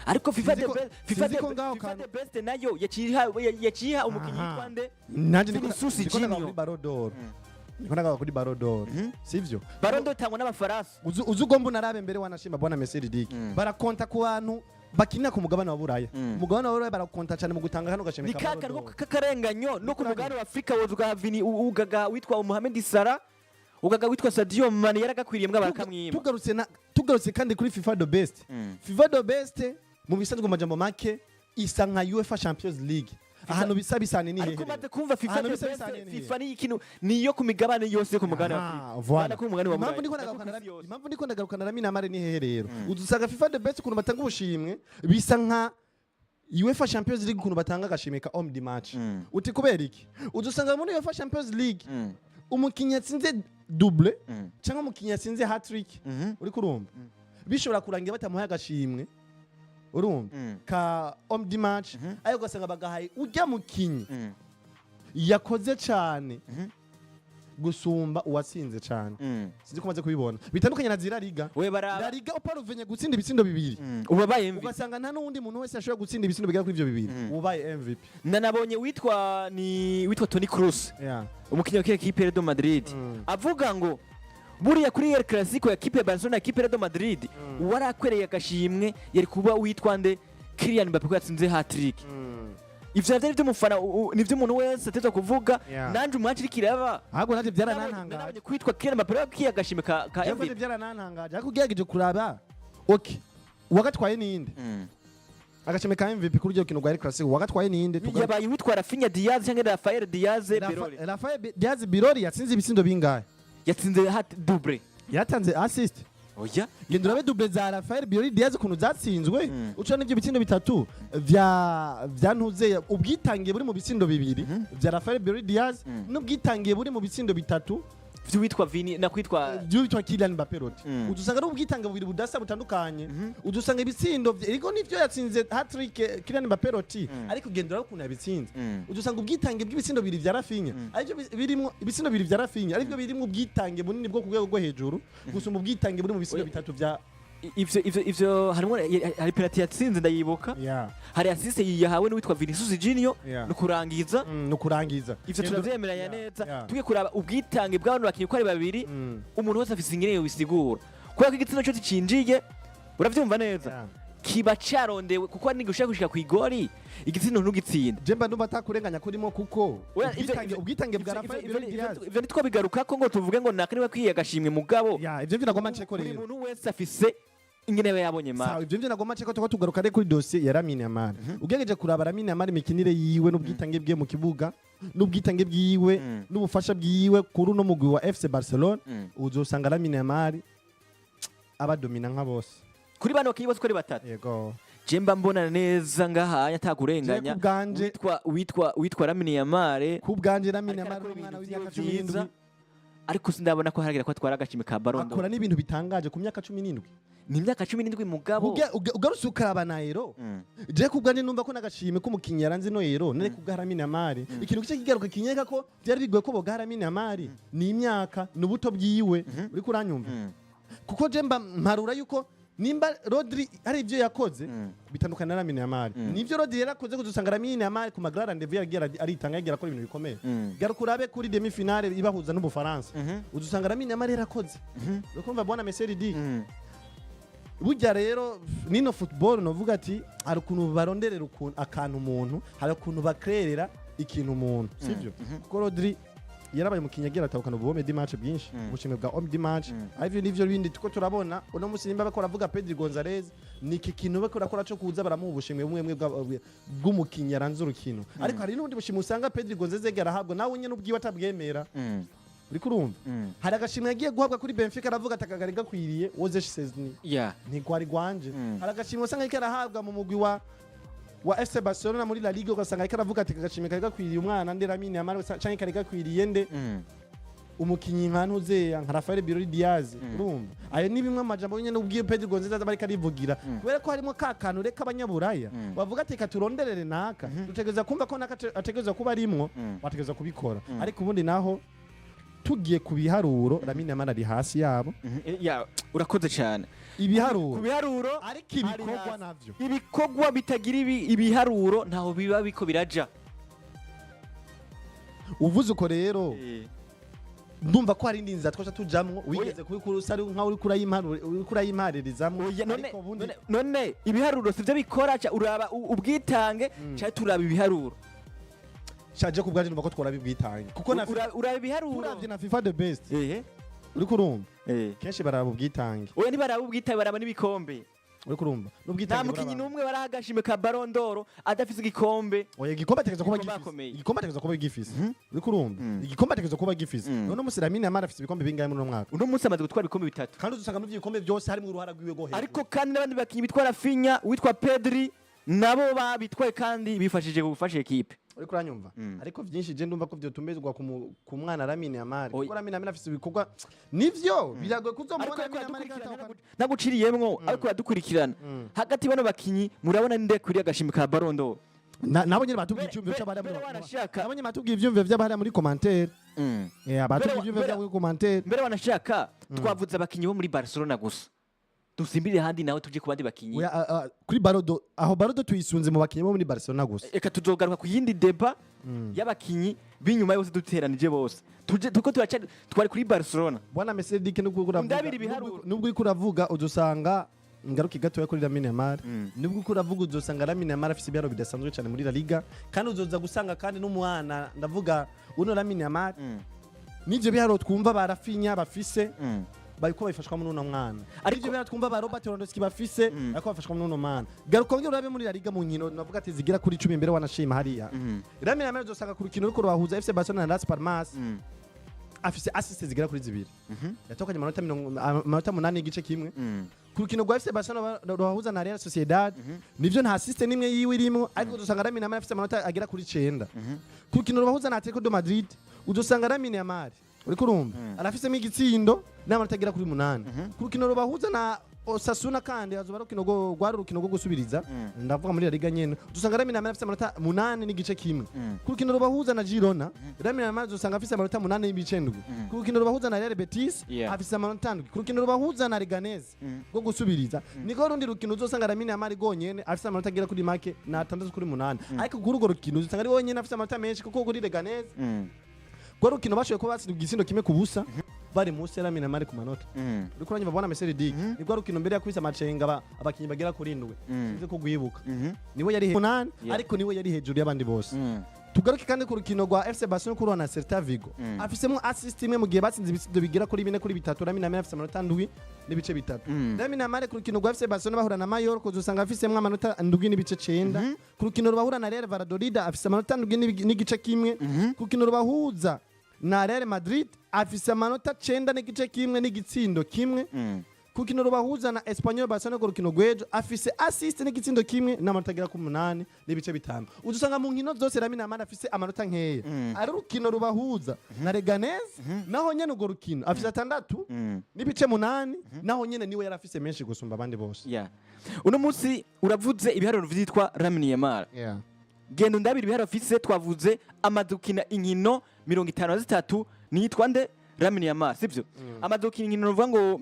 Ariko FIFA Sinzi the best, FIFA sinzi the ko ngaho FIFA kantu- the best nayo yaciye iha umukinyi yitwa nde? Nanje ndiko Vinicius ndiko ndagaruka Junior. kuri Ballon d'Or, ndiko ndagaruka kuri Ballon d'Or, sivyo? Ballon d'Or itangwa n'Abafaransa. Uzi ugomba unarabe mbere, wanashima bwana Messi Ridiki, barakonta ku bantu bakinira ku mugabane wa Buraya. Umugabane wa Buraya barakonta cyane mu gutanga kano gashimwe Ni ka ka Ballon kantu d'Or. k'akarenganyo no ku mugabane wa Afurika woza ugaha Vini, ugaga witwa Mohamed Salah, ugaga witwa Sadio Mane yaragakwiriye, mbwa barakamwima. Tugarutse kandi kuri FIFA the best. FIFA the best mu bisanzwe, mu majambo make, isa nka UEFA Champions League. Ahantu bisa bisane ni Ariko hehe? maze kumva FIFA Ahantu the bisa best, bisaniye ni hehe? FIFA ni ikintu niyo ku migabane yose yo ku mugabane wa Aha, Afurika. voilà. Bana ku mugabane wa Impamvu Buraya. ndiko Nako ndagarukana ku isi yose. Impamvu ndiko ndagarukana na Lamine Yamal ni hehe rero? Udusanga FIFA the best ukuntu batanga ubushimwe bisa nka UEFA Champions League, ukuntu batanga agashimwe ka homme du match. Uti kubera iki? Udusanga muri UEFA Champions League umukinnyi yatsinze double cyangwa umukinnyi yatsinze hat-trick, uriko urumva, bishobora kurangira batamuhaye agashimwe, urumva, ka homme du match, ariko ugasanga bagahaye ujya mukinyi yakoze cyane gusumba uwatsinze cyane. Sinzi ko umaze kubibona, bitandukanye na zira Liga. We baraba. La Liga, uparuvenye gutsinda ibitsindo bibiri, Ubabaye MVP. ugasanga nta n'uwundi muntu wese yashoboye gutsinda ibitsindo bigera kuri ivyo bibiri, ubaye MVP. Nanabonye witwa ni witwa Toni Kroos, umukinnyi wa kipe ya Real Madrid, avuga ngo buriya kuri El Clasico ya kipe ya Barcelona ya kipe ya Real Madrid, uwarakwereye agashimwe yari kuba witwa nde? Kylian Mbappe, ko yatsinze hat-trick. Ivyo navyo nivyo umufana nivyo umuntu wese atezwa kuvuga. Nanje umwaci iriko iraba, Ahubwo navyo byaranantangaje. nabonye kwitwa Kylian Mbappe yakiye agashimwe ka Jewe MVP. byaranantangaje, ariko ugerageje kuraba, okay, uwagatwaye ninde agashimwe ka MVP kuri uryo rukino rwa El Clasico? Uwagatwaye ninde? Yabaye witwa Rafinha Diaz cyangwa Rafael Diaz Birori. Rafael Diaz Birori yatsinze ibitsindo bingahe? Yatsinze hat double. Yatanze assist? Oya. Genda urabe double za Rafael Birori Diaz ukuntu zatsinzwe, uca n'ivyo bitsindo bitatu vya ntuze, ubwitange buri mu bitsindo bibiri vya Rafael Birori Diaz n'ubwitange buri mu bitsindo bitatu vy'uwitwa Vini na kwitwa by'uwitwa Kylian Mbappé Loti. Udusanga ari ubwitange bubiri budasa, butandukanye. Udusanga ibitsindo ariko nivyo yatsinze hat-trick Kylian Mbappé Loti, ariko genda urabe ukuntu yabitsinze. Udusanga ubwitange bw'ibitsindo bibiri vya Rafinha aribyo birimwo ibitsindo bibiri vya Rafinha, aribyo birimwo ubwitange bunini bwo ku rwego rwo hejuru gusumba ubwitange buri mu bitsindo Oya. bitatu vya Ivyo harimo hari penalty yatsinze, ndayibuka. Hari assist yahawe n'uwitwa Vinicius Junior. No kurangiza. No kurangiza. Ivyo turavyemeranya neza. Tugiye kuraba ubwitange bw'abantu bakinyi uko ari babiri, umuntu wese afise ingene yobisigura, kubera ko igitsina cyose cinjiye, uravyumva neza, kiba carondewe, kuko hari n'igihe ushaka gushika kw'igori, igitsina ntugitsinde. Je mba ndumva atakurenganya kurimo, kuko Oya, ubwitange bwa Rafael Birori Diaz Ivyo ntitwabigarukako ngo tuvuge ngo naka niwe akwiye agashimwe, mugabo Ya, ivyo nagomba nceko buri rero. muntu wese afise ingene aba yabonye Sawa, match. ivyo nivyo nagomba nceko. Tuko tugaruka rero kuri dossier ya Lamine Yamal. Ugerageje kuraba Lamine Yamal, imikinire yiwe n'ubwitange bwe mu kibuga n'ubwitange bwiwe n'ubufasha bwiwe kuri uno mugwi wa FC Barcelona, uzosanga Lamine Yamal abadomina nka bose. Kuri bano bakinyi bose uko ari batatu, Yego. je mba mbona neza ngahanya atakurenganya. Je kubwanje Witwa Lamine Yamal ku bwanje Lamine ariko Yamal arakora n'umwana ibintu w'imyaka vyiwe vyiza, 17, ariko sindabona ko haragera ko atwara agashimwe ka Ballon d'Or. Akora n'ibintu bitangaje ku myaka 17. Ni imyaka 17, mugabo Ugarutse ukaraba na Euro, je ku bwanje numva ko n'agashimwe k'umukinyi yaranze no Euro nari kubwa Lamine Yamal. Ikintu kice kigaruka kinyeka ko byari bigoye ko bogaha Lamine Yamal ni imyaka n'ubuto bwiwe, uriko uranyumva? Kuko je mba mparura yuko nimba Rodri hari ibyo yakoze bitandukana na Lamine Yamal, nivyo Rodri yarakoze, kuzusanga Lamine Yamal ku ma grands rendez-vous yaragiye aritanga, yagiye arakora ibintu bikomeye. Garuka urabe kuri demi finale ibahuza n'Ubufaransa, uzusanga Lamine Yamal yarakoze. Urikumva bwana Messi D? Burya rero nino football novuga ati hari ukuntu baronderera ukuntu akantu umuntu, hari ukuntu bakrerera ikintu umuntu, sivyo? Kuko Rodri Yarabaye umukinnyi agira atahukana ubu homme du match bwinshi, ubushimwe bwa homme du match. Ariko nivyo bindi tuko turabona uno musi, nimba bakora avuga Pedri Gonzalez, ni iki kintu bakora akora cyo kuza baramuha ubushimwe bumwe bumwe bw'umukinnyi yaranze urukino, ariko hari n'ubundi bushimwe usanga Pedri Gonzalez yagiye arahabwa, nawe nyene ubwiwe atabwemera. Uriko urumva? Hari agashimwe yagiye guhabwa kuri Benfica, aravuga ati akagari gakwiriye Wojciech Szczesny, ntigwari gwanje. Hari agashimwe usanga ariko arahabwa mu mugwi wa FC Barcelona muri La Liga, ugasanga ariko aravuga ati agashimwe kari gakwiriye umwana nde, Lamine Yamal, canke kari gakwiriye nde, umukinyi nka ntuzeya, nka Rafael Birori Diaz. Urumva, ayo ni bimwe mu majambo nyene ubwiye Pedro Gonzalez aba ariko arivugira, kubera ko harimo ka kantu reka abanyaburaya bavuga ati katuronderere naka, dutegereza kumva ko naka ategereza kuba arimwo, bategereza kubikora. Ariko ubundi naho tugiye ku biharuro, Lamine Yamal ari hasi yabo. Ya, urakoze cyane. Ku Ibiharuro, biharuro ariko ibikorwa ari hasi. navyo. Ibikorwa bitagira ibiharuro ntaho biba biko biraja. Uvuze uko rero, ndumva ko hari indi nzira twaca tujamwo, wigeze kubikora usa ari nkaho uriko urayimparirizamwo. Oya, none Ariko ubundi none ibiharuro sivyo bikora, ca uraba ubwitange ca turaba ibiharuro. Shaje ku bwaje ndumva ko tworaba ubwitange, kuko na Uraba ibiharuro. Turavye na FIFA The Best, uriko urumva, kenshi baraba ubwitange. Oya, ntibaraba ubwitange, baraba n'ibikombe. Uriko urumva, Nta n'ubwitange mukinyi buraba. n'umwe baraha agashimwe ka Ballon d'Or adafise igikombe. Oya, igikombe ategerezwa kuba Igikombe gifise. akomeye. Igikombe ategerezwa kuba gifise, uriko urumva, igikombe ategerezwa kuba gifise. None umunsi Lamine Yamal afise ibikombe bingahe muri uno mwaka? Uno munsi amaze gutwara ibikombe bitatu. Kandi uzusanga muri ivyo bikombe byose harimo uruhara rwiwe rwo hejuru. Ariko kandi n'abandi bakinyi bitwa Raphinha, witwa Pedri, nabo babitwaye kandi bifashije gufasha ekipe. Uriko uranyumva? Ariko vyinshi je ndumva ko vyotumezwa ku mwana Lamine Yamal, Oya. kuko Lamine Yamal afise ibikorwa, nivyo biragoye kuzomubona Ariko Lamine Yamal aradukurikirana. atahukana. Naguciriyemwo, ariko aradukurikirana. Hagati bano bakinyi murabona nde kwiriye agashimwe ka Ballon d'Or? Nabo nyene batubwiye ivyumviro Mbere c'abari muri wanashaka. nabo nyene batubwiye ivyumviro vy'abari muri commentaire. Batubwiye ivyumviro vy'abari muri commentaire. Mbere wanashaka twavuze abakinyi bo muri Barcelona gusa, dusimbire ahandi nawe tuje ku bandi bakinyi. Oya, kuri Barodo aho, Barodo tuyisunze mu bakinyi bo muri Barcelona gusa. Reka tuzogaruka ku yindi débat y'abakinyi b'inyuma yose duteranije bose, tuje tuko turaca twari kuri Barcelona. Bwana Mercedes, nubwo uriko uravuga Undabira ibiharuro. Nubwo uriko uravuga uzosanga ngaruke gatoya kuri Lamine Yamal. Nubwo uriko uravuga, uzosanga Lamine Yamal afise ibiharuro bidasanzwe cyane muri La Liga, kandi uzoza gusanga kandi n'umwana, ndavuga uno Lamine Yamal, n'ivyo biharuro twumva ba Raphinha bafise, bariko babifashwa muri uno mwana. Ariko ibyo twumva ba Robert Lewandowski bafise, bariko bafashwa muri uno mwana. Garuka wongere urabe muri La Liga mu nkino navuga ati zigira kuri 10, mbere wanashima hariya Lamine Yamal, uzosanga ku rukino ruriko rubahuza FC Barcelona na Las Palmas, afise assist zigera kuri zibiri, yatokanye amanota 8.1. Ku rukino rwa FC Barcelona rubahuza na Real Sociedad, nivyo nta assist nimwe yiwe irimwo, ariko uzosanga Lamine Yamal afise amanota agera kuri 9. Ku rukino rubahuza na Atletico de Madrid, uzosanga Lamine Yamal, uriko urumva, arafisemo igitsindo n'amanota agera kuri 8. Ku rukino rubahuza na Osasuna, kandi azoba ari urukino rwari urukino rwo gusubiriza, ndavuga muri La Liga nyene, uzosanga Lamine Yamal afise amanota 8.1. Ku rukino rubahuza na Girona, Lamine Yamal uzosanga afise amanota 8.7. Ku rukino rubahuza na Real Betis, afise amanota 7. Ku rukino rubahuza na Leganes rwo gusubiriza, niko rundi rukino uzosanga Lamine Yamal gonyene afise amanota agera kuri make na 6 kuri 8. Ariko kuri urwo rukino uzosanga ari wonyene afise amanota menshi, kuko kuri Leganes rwa rukino bashoboye kuba batsinda igitsindo 1-0, bari munsi ya Lamine Yamal ku manota. Uriko uranyumva, bwana Mercedes? Ni rwa rukino mbere yakubise amacenga abakinyi bagera kuri 7, sinzi ko gwibuka. Niwe yari 8, ariko niwe yari hejuru y'abandi bose. Tugaruke kandi ku rukino rwa FC Barcelona kuri na Celta Vigo, afisemo assist imwe mu gihe batsinze ibitsindo bigera kuri 4-3. Lamine Yamal afise amanota 7.3. Lamine Yamal ku rukino rwa FC Barcelona bahura na Mallorca, uzosanga afisemo amanota 7.9. Ku rukino rubahura na Real Valladolid, afise amanota 7.1. Ku rukino rubahuza na Real Madrid, afise amanota 9.1 n'igitsindo kimwe. Ku rukino rubahuza na Espanyol Barcelona, ku rukino rw'ejo, afise assist n'igitsindo kimwe n'amanota agera ku 8.5. Uzusanga mu nkino zose Lamine Yamal afise amanota nkeya. Ari urukino rubahuza na Leganes, naho nyene urwo rukino afise 6.8, naho nyene niwe yari afise menshi gusumba abandi bose. Yeah. Uno munsi uravuze ibiharuro vyitwa Lamine Yamal. Genda undabira ibiharuro afise. Twavuze amaze gukina inkino 53, niyitwa nde, Lamine Yamal, sivyo? Amaze gukina inkino nuvuga ngo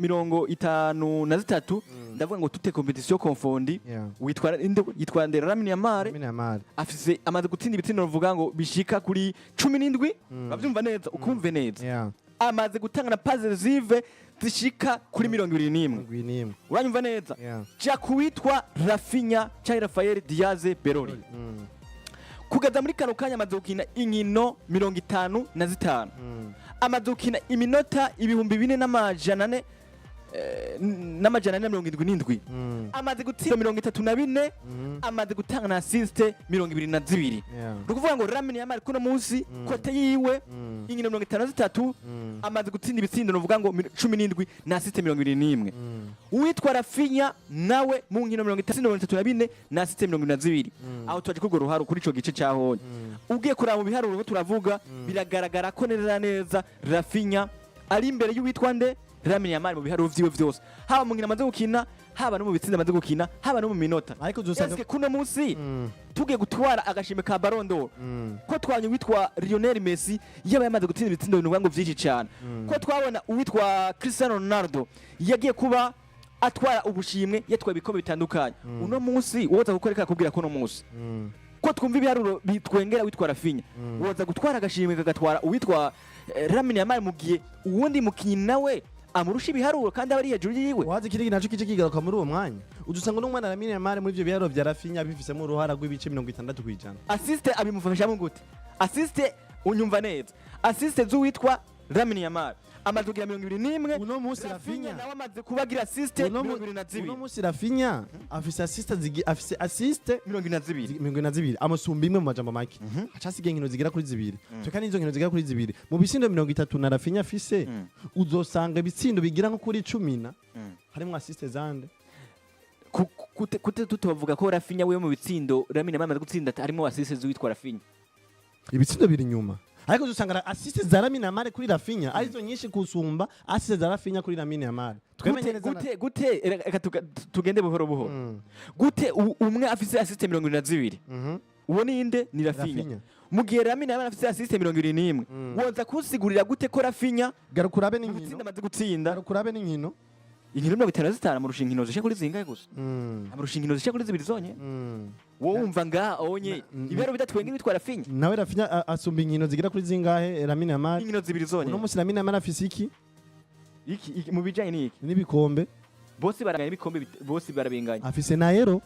53, ndavuga ngo toutes compétitions confondues. Witwa nde? Yitwa nde Lamine Yamal? Lamine Yamal. Afise, amaze gutsinda ibitsindo nuvuga ngo bishika kuri 17. Uravyumva neza, ukumve neza. Amaze gutanga na passes décisives zishika kuri 21. 21. Uranyumva neza? Yeah. Ja kuwitwa Raphinha cyangwa Rafael Diaz Berori. Kugeza muri kano kanya amaze gukina inkino 55, amaze gukina iminota 4477, amaze gutsinda 34, amaze gutanga na assist 22. Ni ukuvuga ngo Lamine Yamal kuno munsi côté yiwe, inkino 53, amaze gutsinda ibitsindo nuvuga ngo 17 na assist 21. Uwitwa Raphinha nawe mu nkino 34 na assist 22. Aho twaje kurwo ruharo kuri ico gice cyahonye, ugiye kuraba mu biharuro ko turavuga, biragaragara ko neza na neza Raphinha ari imbere y'uwitwa nde, Lamine Yamal, mu biharuro vyiwe vyose, haba mu nkino amaze gukina, haba no mu bitsindo amaze gukina, haba no mu minota. Ariko uzosanga Eske kuno munsi tugiye gutwara agashimwe ka Ballon d'Or, ko twanye uwitwa Lionel Messi yaba yamaze gutsinda ibitsindo bintu ngo vyinshi cyane, ko twabona uwitwa Cristiano Ronaldo yagiye kuba atwara ubushimwe, yatwaye ibikombe bitandukanye, uno munsi woza gukoreka akubwira ko uno munsi ko twumva ibiharuro bitwengera witwa Raphinha, woza gutwara agashimwe kagatwara uwitwa Lamine Yamal, mu gihe uwundi mukinyi nawe amurusha ibiharuro kandi aba ari hejuru yiwe? Wazi ikindi naco kije kigaruka muri uwo mwanya, udusanga n'umwana Lamine Yamal muri ivyo biharuro vya Raphinha bifisemo uruhara rw'ibice 60%. Assist abimufashamo gute? Assist, unyumva neza, assist z'uwitwa Lamine Yamal amaze kugira 21. Uno munsi Raphinha Raphinha nawe amaze kuba agira assist 22. Uno munsi Raphinha afise assist afise assist 22. 22, amusumba imwe. Mu majambo make, hacasigaye inkino zigera kuri zibiri. Twe n'izo nkino zigera kuri zibiri, mu bitsindo 30 na Raphinha afise, uzosanga ibitsindo bigira nko kuri 10 na harimwo assist zande? Kute tutovuga ko Raphinha we mu bitsindo Lamine Yamal amaze gutsinda harimo assist z'uwitwa Raphinha? Ibitsindo biri inyuma, ariko uzosanga assist za Lamine Yamal kuri Raphinha arizo nyinshi kusumba assist za Raphinha kuri Lamine Yamal. Gute? Gute? Reka tugende buhoro buhoro. Gute umwe afise assist 22, uwo ninde? Ni Raphinha. Raphinha. Mu gihe Lamine Yamal afise assist 21, wonza kunsigurira gute ko Raphinha Garuka urabe mu n'inkino. gutsinda amaze gutsinda Garuka urabe n'inkino. Inkino 55, amurusha inkino zishika kuri zingahe gusa? Amurusha inkino zishika kuri zibiri zonyene. Wowe wumva ngaha onye ibiharo bidatwenga bitwa Raphinha? Nawe Raphinha asumba inkino zigera kuri zingahe Lamine Yamal? Inkino zibiri Uno zonyene. munsi Lamine Yamal afise iki? Iki mu bijanye n'iki? N'ibikombe. Bose baranganya ibikombe, bose barabinganya. Afise na Euro.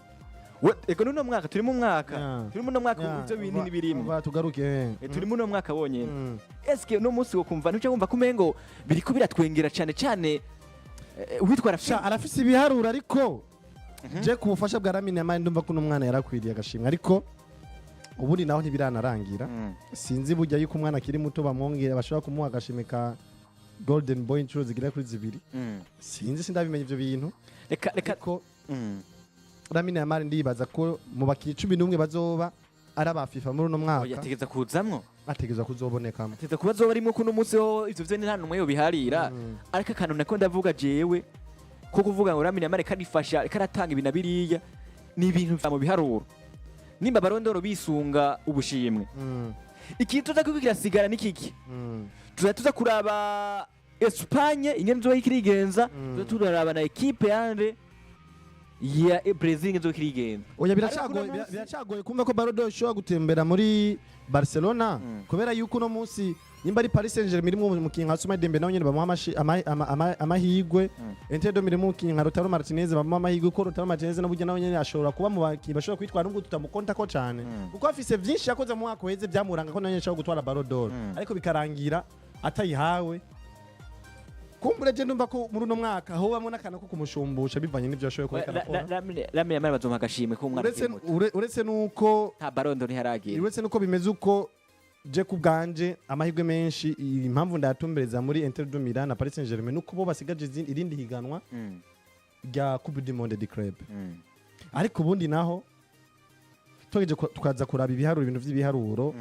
Ego, nuno mwaka turimo, umwaka turimo, uno mwaka ivyo bintu ntibirimo. Tugaruke. Turimo uno mwaka wonyene. Eske uno munsi wo kumva ntuca wumva ko umengo biriko biratwengera cyane cyane uwitwa Sha, Raphinha? arafise ibiharuro, ariko je ku bufasha bwa Lamine Yamal ndumva ko uno mwana yarakwiriye agashimwe, ariko ubundi naho ntibiranarangira. Sinzi burya yuko umwana akiri muto bamwongera, bashobora kumuha agashimwe ka Golden Boy inshuro zigera kuri zibiri. Sinzi, sindabimenya ivyo bintu. Reka reka. Ariko Lamine Yamal ndibaza ko mu bakinyi 11 bazoba ari aba FIFA muri uno mwaka Yategeza kuzamwo. Ategerezwa kuzobonekamo. Ategeza kuba azoba arimo kuno munsi ho, ivyo vyo nta numwe yobiharira. Ariko akantu nako ndavuga jewe ko kuvuga ngo Lamine Yamal karifasha, karatanga ibi na biriya, ni ibintu mu biharuro nimba Ballon d'Or bisunga ubushimwe. Ikintu tuza kuko kirasigara ni kiki? Tuza kuraba Espagne ingene izoba ikirigenza, tuza turaraba na équipe yande ya Brazil ingene izoba ikirigenza. Oya, Ariko biracagoye. uno munsi- Biracagoye kumva ko Ballon d'Or ishobora gutembera muri Barcelona, kubera yuko uno munsi nimba ari Paris Saint-Germain irimo umukinnyi nka Ousmane Dembele, nawe nyene bamuha amahirwe. Inter de Milan irimo umukinnyi nka Lautaro Martinez, bamuha amahirwe, ko Lautaro Martinez n'uburyo nawe nyene ashobora kuba mu bakinnyi bashobora kwitwara, nubwo tutamukonta ko cane, kuko afise vyinshi yakoze mu mwaka uheze byamuranga ko nawe nyene ashobora gutwara Ballon d'Or, ariko bikarangira atayihawe. Kumbure je ndumva ko muri uno mwaka hobamwo n'akantu ko kumushumbusha bivanye n'ivyo yashoboye kureka arakora. Lamine Yamal bazomuha agashimwe k'umwana Uretse akiri muto. uretse nuko Nta Ballon d'Or ntiharagira. Uretse nuko bimeze uko, je ku bwanje amahirwe menshi, impamvu ndayatumbereza muri Inter de Milan na Paris Saint-Germain, nuko bo basigaje irindi higanwa rya Coupe du Monde des Clubs. Ariko ubundi naho tugeje tukaza kuraba ibiharuro, ibintu vy'ibiharuro,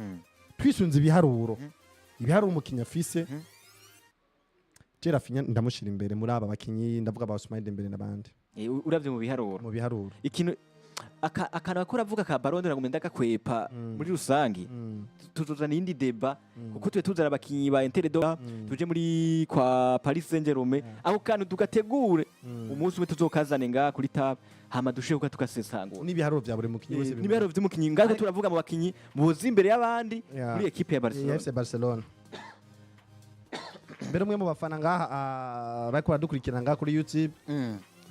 twisunze ibiharuro, ibiharuro umukinyi afise, je Raphinha ndamushira imbere muri aba bakinyi, ndavuga ba Ousmane Dembele n'abandi. Uravye mu biharuro. Mu biharuro. Ikintu akantu bakora avuga ka Ballon d'Or ngumenda ndagakwepa muri rusangi. Tuzozana iyindi débat, kuko twe tuzana abakinyi ba Inter de tuje muri kwa Paris Saint-Germain, ako kantu tugategure umunsi umwe tuzokazane ngaha kuri tab, hama dushe kuka tugasesangura N'ibiharuro vya buri mukinyi wese. N'ibiharuro vy'umukinyi ngaho turavuga mu bakinyi boza imbere y'abandi muri équipe ya Barcelona. FC Barcelona. Mbere umwe mu bafana ngaha bariko baradukurikirana ngaha kuri YouTube,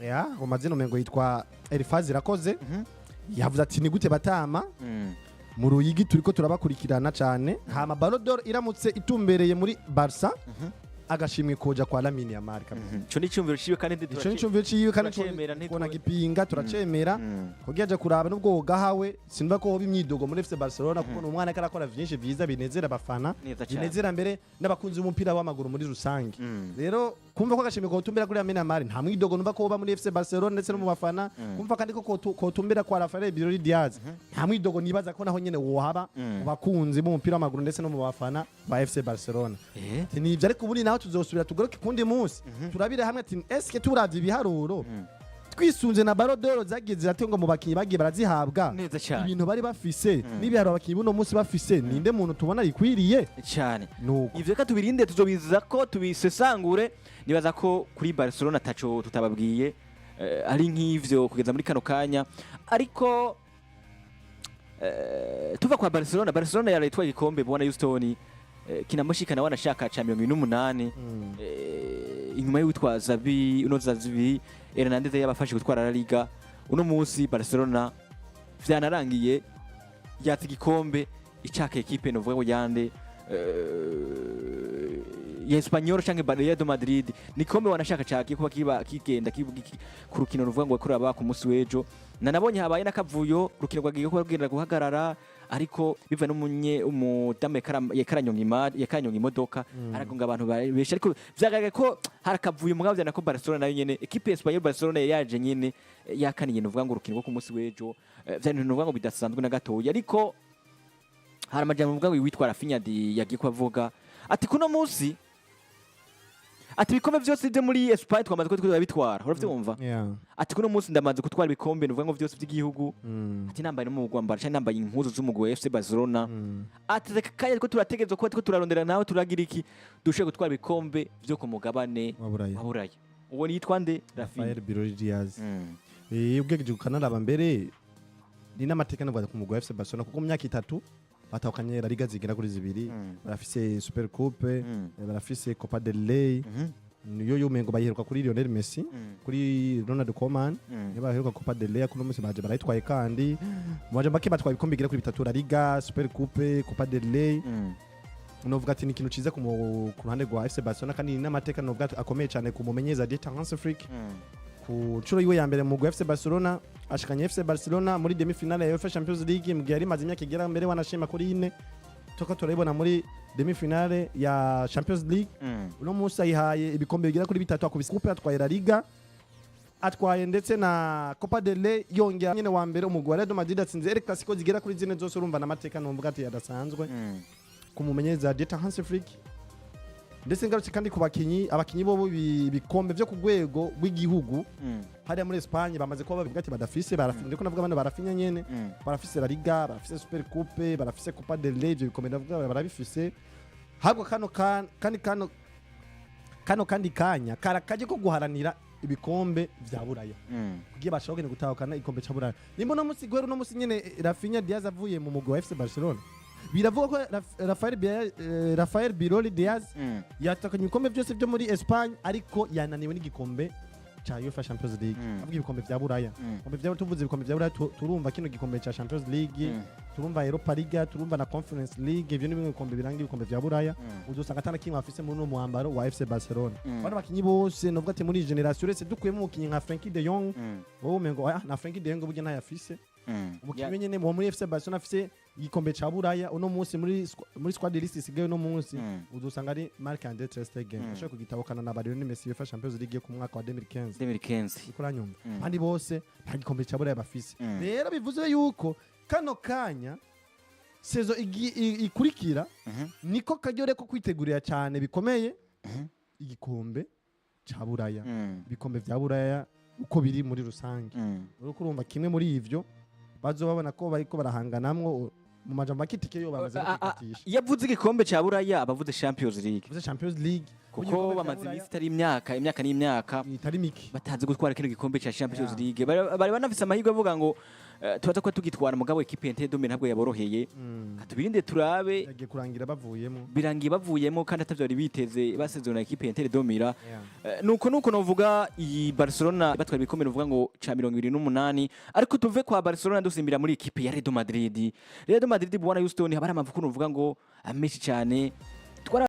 ya mu mazina umengo yitwa Elifazi Irakoze, yavuze ati: "Ni gute batama?" Mu Ruyigi turiko turabakurikirana cyane. Hama Ballon d'Or iramutse itumbereye muri Barca, agashimwe koja kwa Lamine Yamal kabisa. Ico ni iciyumviro ciwe kandi Ico ni icumviro ciwe kandi turacemera, tubona gipinga, turacemera. Kugira aje kuraba nubwo wogahawe, sinumva ko hoba imyidogo muri FC Barcelona, kuko ni umwana ariko arakora vyinshi vyiza binezera abafana, Neza cyane. binezera mbere n'abakunzi b'umupira w'amaguru muri rusange. Rero kumva ko agashimwe kotumbera kuri Lamine Yamal, nta mwidogo numva ko hoba muri FC Barcelona ndetse no mu bafana. Kumva kandi ko kotumbera kwa Rafael Birori Diaz, nta mwidogo nibaza ko naho nyene wohaba mu bakunzi b'umupira w'amaguru ndetse no mu bafana ba FC Barcelona. Ati nivyo, ariko ubundi naho tuzosubira tugaruke kundi munsi, turabire hamwe ati eske turavye ibiharuro twisunze na Ballon d'Or zagiye ziratengwa mu bakinyi bagiye barazihabwa, Neza cyane. ibintu bari bafise n'ibiharuro abakinyi buno munsi bafise, ninde muntu tubona rikwiriye? Cyane. Nuko Ivyo reka tubirinde, tuzobiza ko tubisesangure. Nibaza ko kuri Barcelona taco tutababwiye, ari nk'ivyo kugeza muri kano kanya. Ariko tuva kwa Barcelona, Barcelona yaraye itwaye igikombe, bwana Houston, kinamushikana wanashaka ca 28, inyuma y'uwitwa Xavi, uno Xavi Hernandez yabafashe gutwara La Liga. Uno munsi Barcelona vyanarangiye yatse igikombe icaka ekipe novuga ngo yande ya Espanyol canke Real de Madrid. Ni kombe wanashaka cagiye kuba kiba kigenda ku rukino ruvuga ngo kuraba ku munsi w'ejo. Na nabonye habaye n'akavuyo, urukino rwagiye kuba rugenda guhagarara, ariko biva n'umunye umudamu yakaranyonga yakaranyonga imodoka, aragonga abantu benshi, ariko vyagaragaye ko hari akavuyo. Mugabo vyana ko Barcelona nayo nyene, ekipe ya Espanyol Barcelona yari yaje nyene, yakaniye nuvuga ngo urukino rwo ku munsi w'ejo, vyari ibintu nuvuga ngo bidasanzwe na gatoya. Ariko hari amajambo mvuga ngo witwa Raphinha yagiye kubavuga ati kuno munsi ati ibikombe vyose byo muri Espagne twamaze ko turabitwara, uravyumva? Yeah. Ati kuno munsi ndamaze gutwara ibikombe nuvuga ngo vyose by'igihugu, ati nambaye n'umugwambara cyangwa nambaye impuzu z'umugwi wa FC Barcelona. Ati reka kanya ko turategerezwa kuba turiko turarondera nawe turagira iki dushobore gutwara ibikombe vyo ku mugabane wa Buraya. Wa Buraya. Uwo yitwa nde? Raphinha. Rafael Birori Diaz. Ugerageje ukanaraba mbere ni n'amateka n'u Rwanda ku mugwi wa FC Barcelona, kuko mu myaka 3 batahukanye La Liga zigera kuri zibiri, barafise Super Coupe, barafise Copa del Rey, niyo yumengo bayiheruka kuri Lionel Messi, kuri Ronald Koeman, niyo baheruka Copa del Rey. Kuno munsi baje barayitwaye, kandi mu baje make batwaye ibikombe bigera kuri bitatu: La Liga, Super Coupe, Copa del Rey. Novuga ati ni ikintu ciza ku ruhande rwa FC Barcelona, kandi ni n'amateka novuga ati akomeye cyane ku mumenyereza Dieter Hans Flick. Ku nshuro yiwe ya mbere mu mugwi wa FC Barcelona, ashikanye FC Barcelona muri demi finale ya UEFA Champions League, mu gihe yari imaze imyaka igera mbere wanashima kuri ine tuko turayibona muri demi finale ya Champions League. Uno munsi ayihaye ibikombe bigera kuri bitatu: akubise coupe, atwaye La Liga, atwaye ndetse na Copa del Rey, yongera nyene wa mbere umugwi wa Real Madrid atsinze El Clasico zigera kuri zine zose. Urumva n'amateka numvuga ati adasanzwe ku mumenyereza Dieter Hans Flick. Ndetse ngarutse kandi ku bakinyi, abakinyi bo ibikombe vyo ku rwego rw'igihugu hariya muri Espagne bamaze kuba bavuga ati badafise. Barafise, ndiko navuga bano barafinya nyene, barafise La Liga, barafise Super Coupe, barafise Copa del Rey. Ivyo bikombe ndavuga barabifise. Habwo kano kandi kano kandi kanya karakaje ko guharanira ibikombe vya Buraya, kugira bashobore gutahukana igikombe ca Buraya. Nimba uno munsi, guhera uno munsi nyene, Raphinha Diaz avuye mu mugwi wa FC Barcelona, biravuga ko Rafael Biroli Diaz yatakanye ibikombe byose byo muri Espagne, ariko yananiwe n'igikombe ca UEFA Champions League. Avuga ibikombe vya Buraya, ibikombe vya, tuvuze ibikombe vya Buraya, turumva kino gikombe ca Champions League, turumva Europa League, turumva na Conference League. Ivyo ni bimwe mu bikombe biranga ibikombe vya Buraya. Uzosanga atana kimwe afise muri uno mwambaro wa FC Barcelona. Bano bakinyi bose novuga ati muri iyi generation, uretse dukuyemo umukinyi nka Frenkie de Jong, wowe umengo na Frenkie de Jong burya ntayafise. Umukinyi nyene wo muri FC Barcelona afise igikombe ca Buraya uno munsi muri squad list isigaye uno munsi, uzosanga ari Marc-Andre ter Stegen, ashobora kugitabukana na Lionel Messi UEFA Champions League yo ku mwaka wa 2015. 2015. Uriko uranyumva? Abandi bose nta gikombe ca Buraya bafise. Rero bivuze yuko kano kanya saison ikurikira niko karyore ko kwitegurira cyane bikomeye igikombe ca Buraya, ibikombe vya Buraya uko biri muri rusange. Uriko urumva kimwe muri ivyo bazobabona ko bariko barahanganamwo. Mu majambo make, itike yo bamaze no kwikatisha. Iyo avuze igikombe ca Buraya aba avuze Champions League. Bivuze Champions League. Kuko Igikombe cya bamaze Buraya iminsi itari imyaka, imyaka n'imyaka itari mike batazi gutwara kino gikombe ca Champions League. Bari banafise amahirwe avuga ngo tubaza kuba tugitwara, mugabo ekipe ya Inter de Milan ntabwo yaboroheye. Katubirinde turabe. Yagiye kurangira bavuyemo. Birangiye bavuyemo kandi atavyo bari biteze, basezerana na ekipe ya Inter de Milan. Nuko novuga iyi Barcelona batwara ibikombe novuga ngo ca 28. Ariko tuve kwa Barcelona dusimbira muri ekipe ya Real Madrid. Real Madrid, bwana Houston, haba hari amavuko novuga ngo amenshi cyane.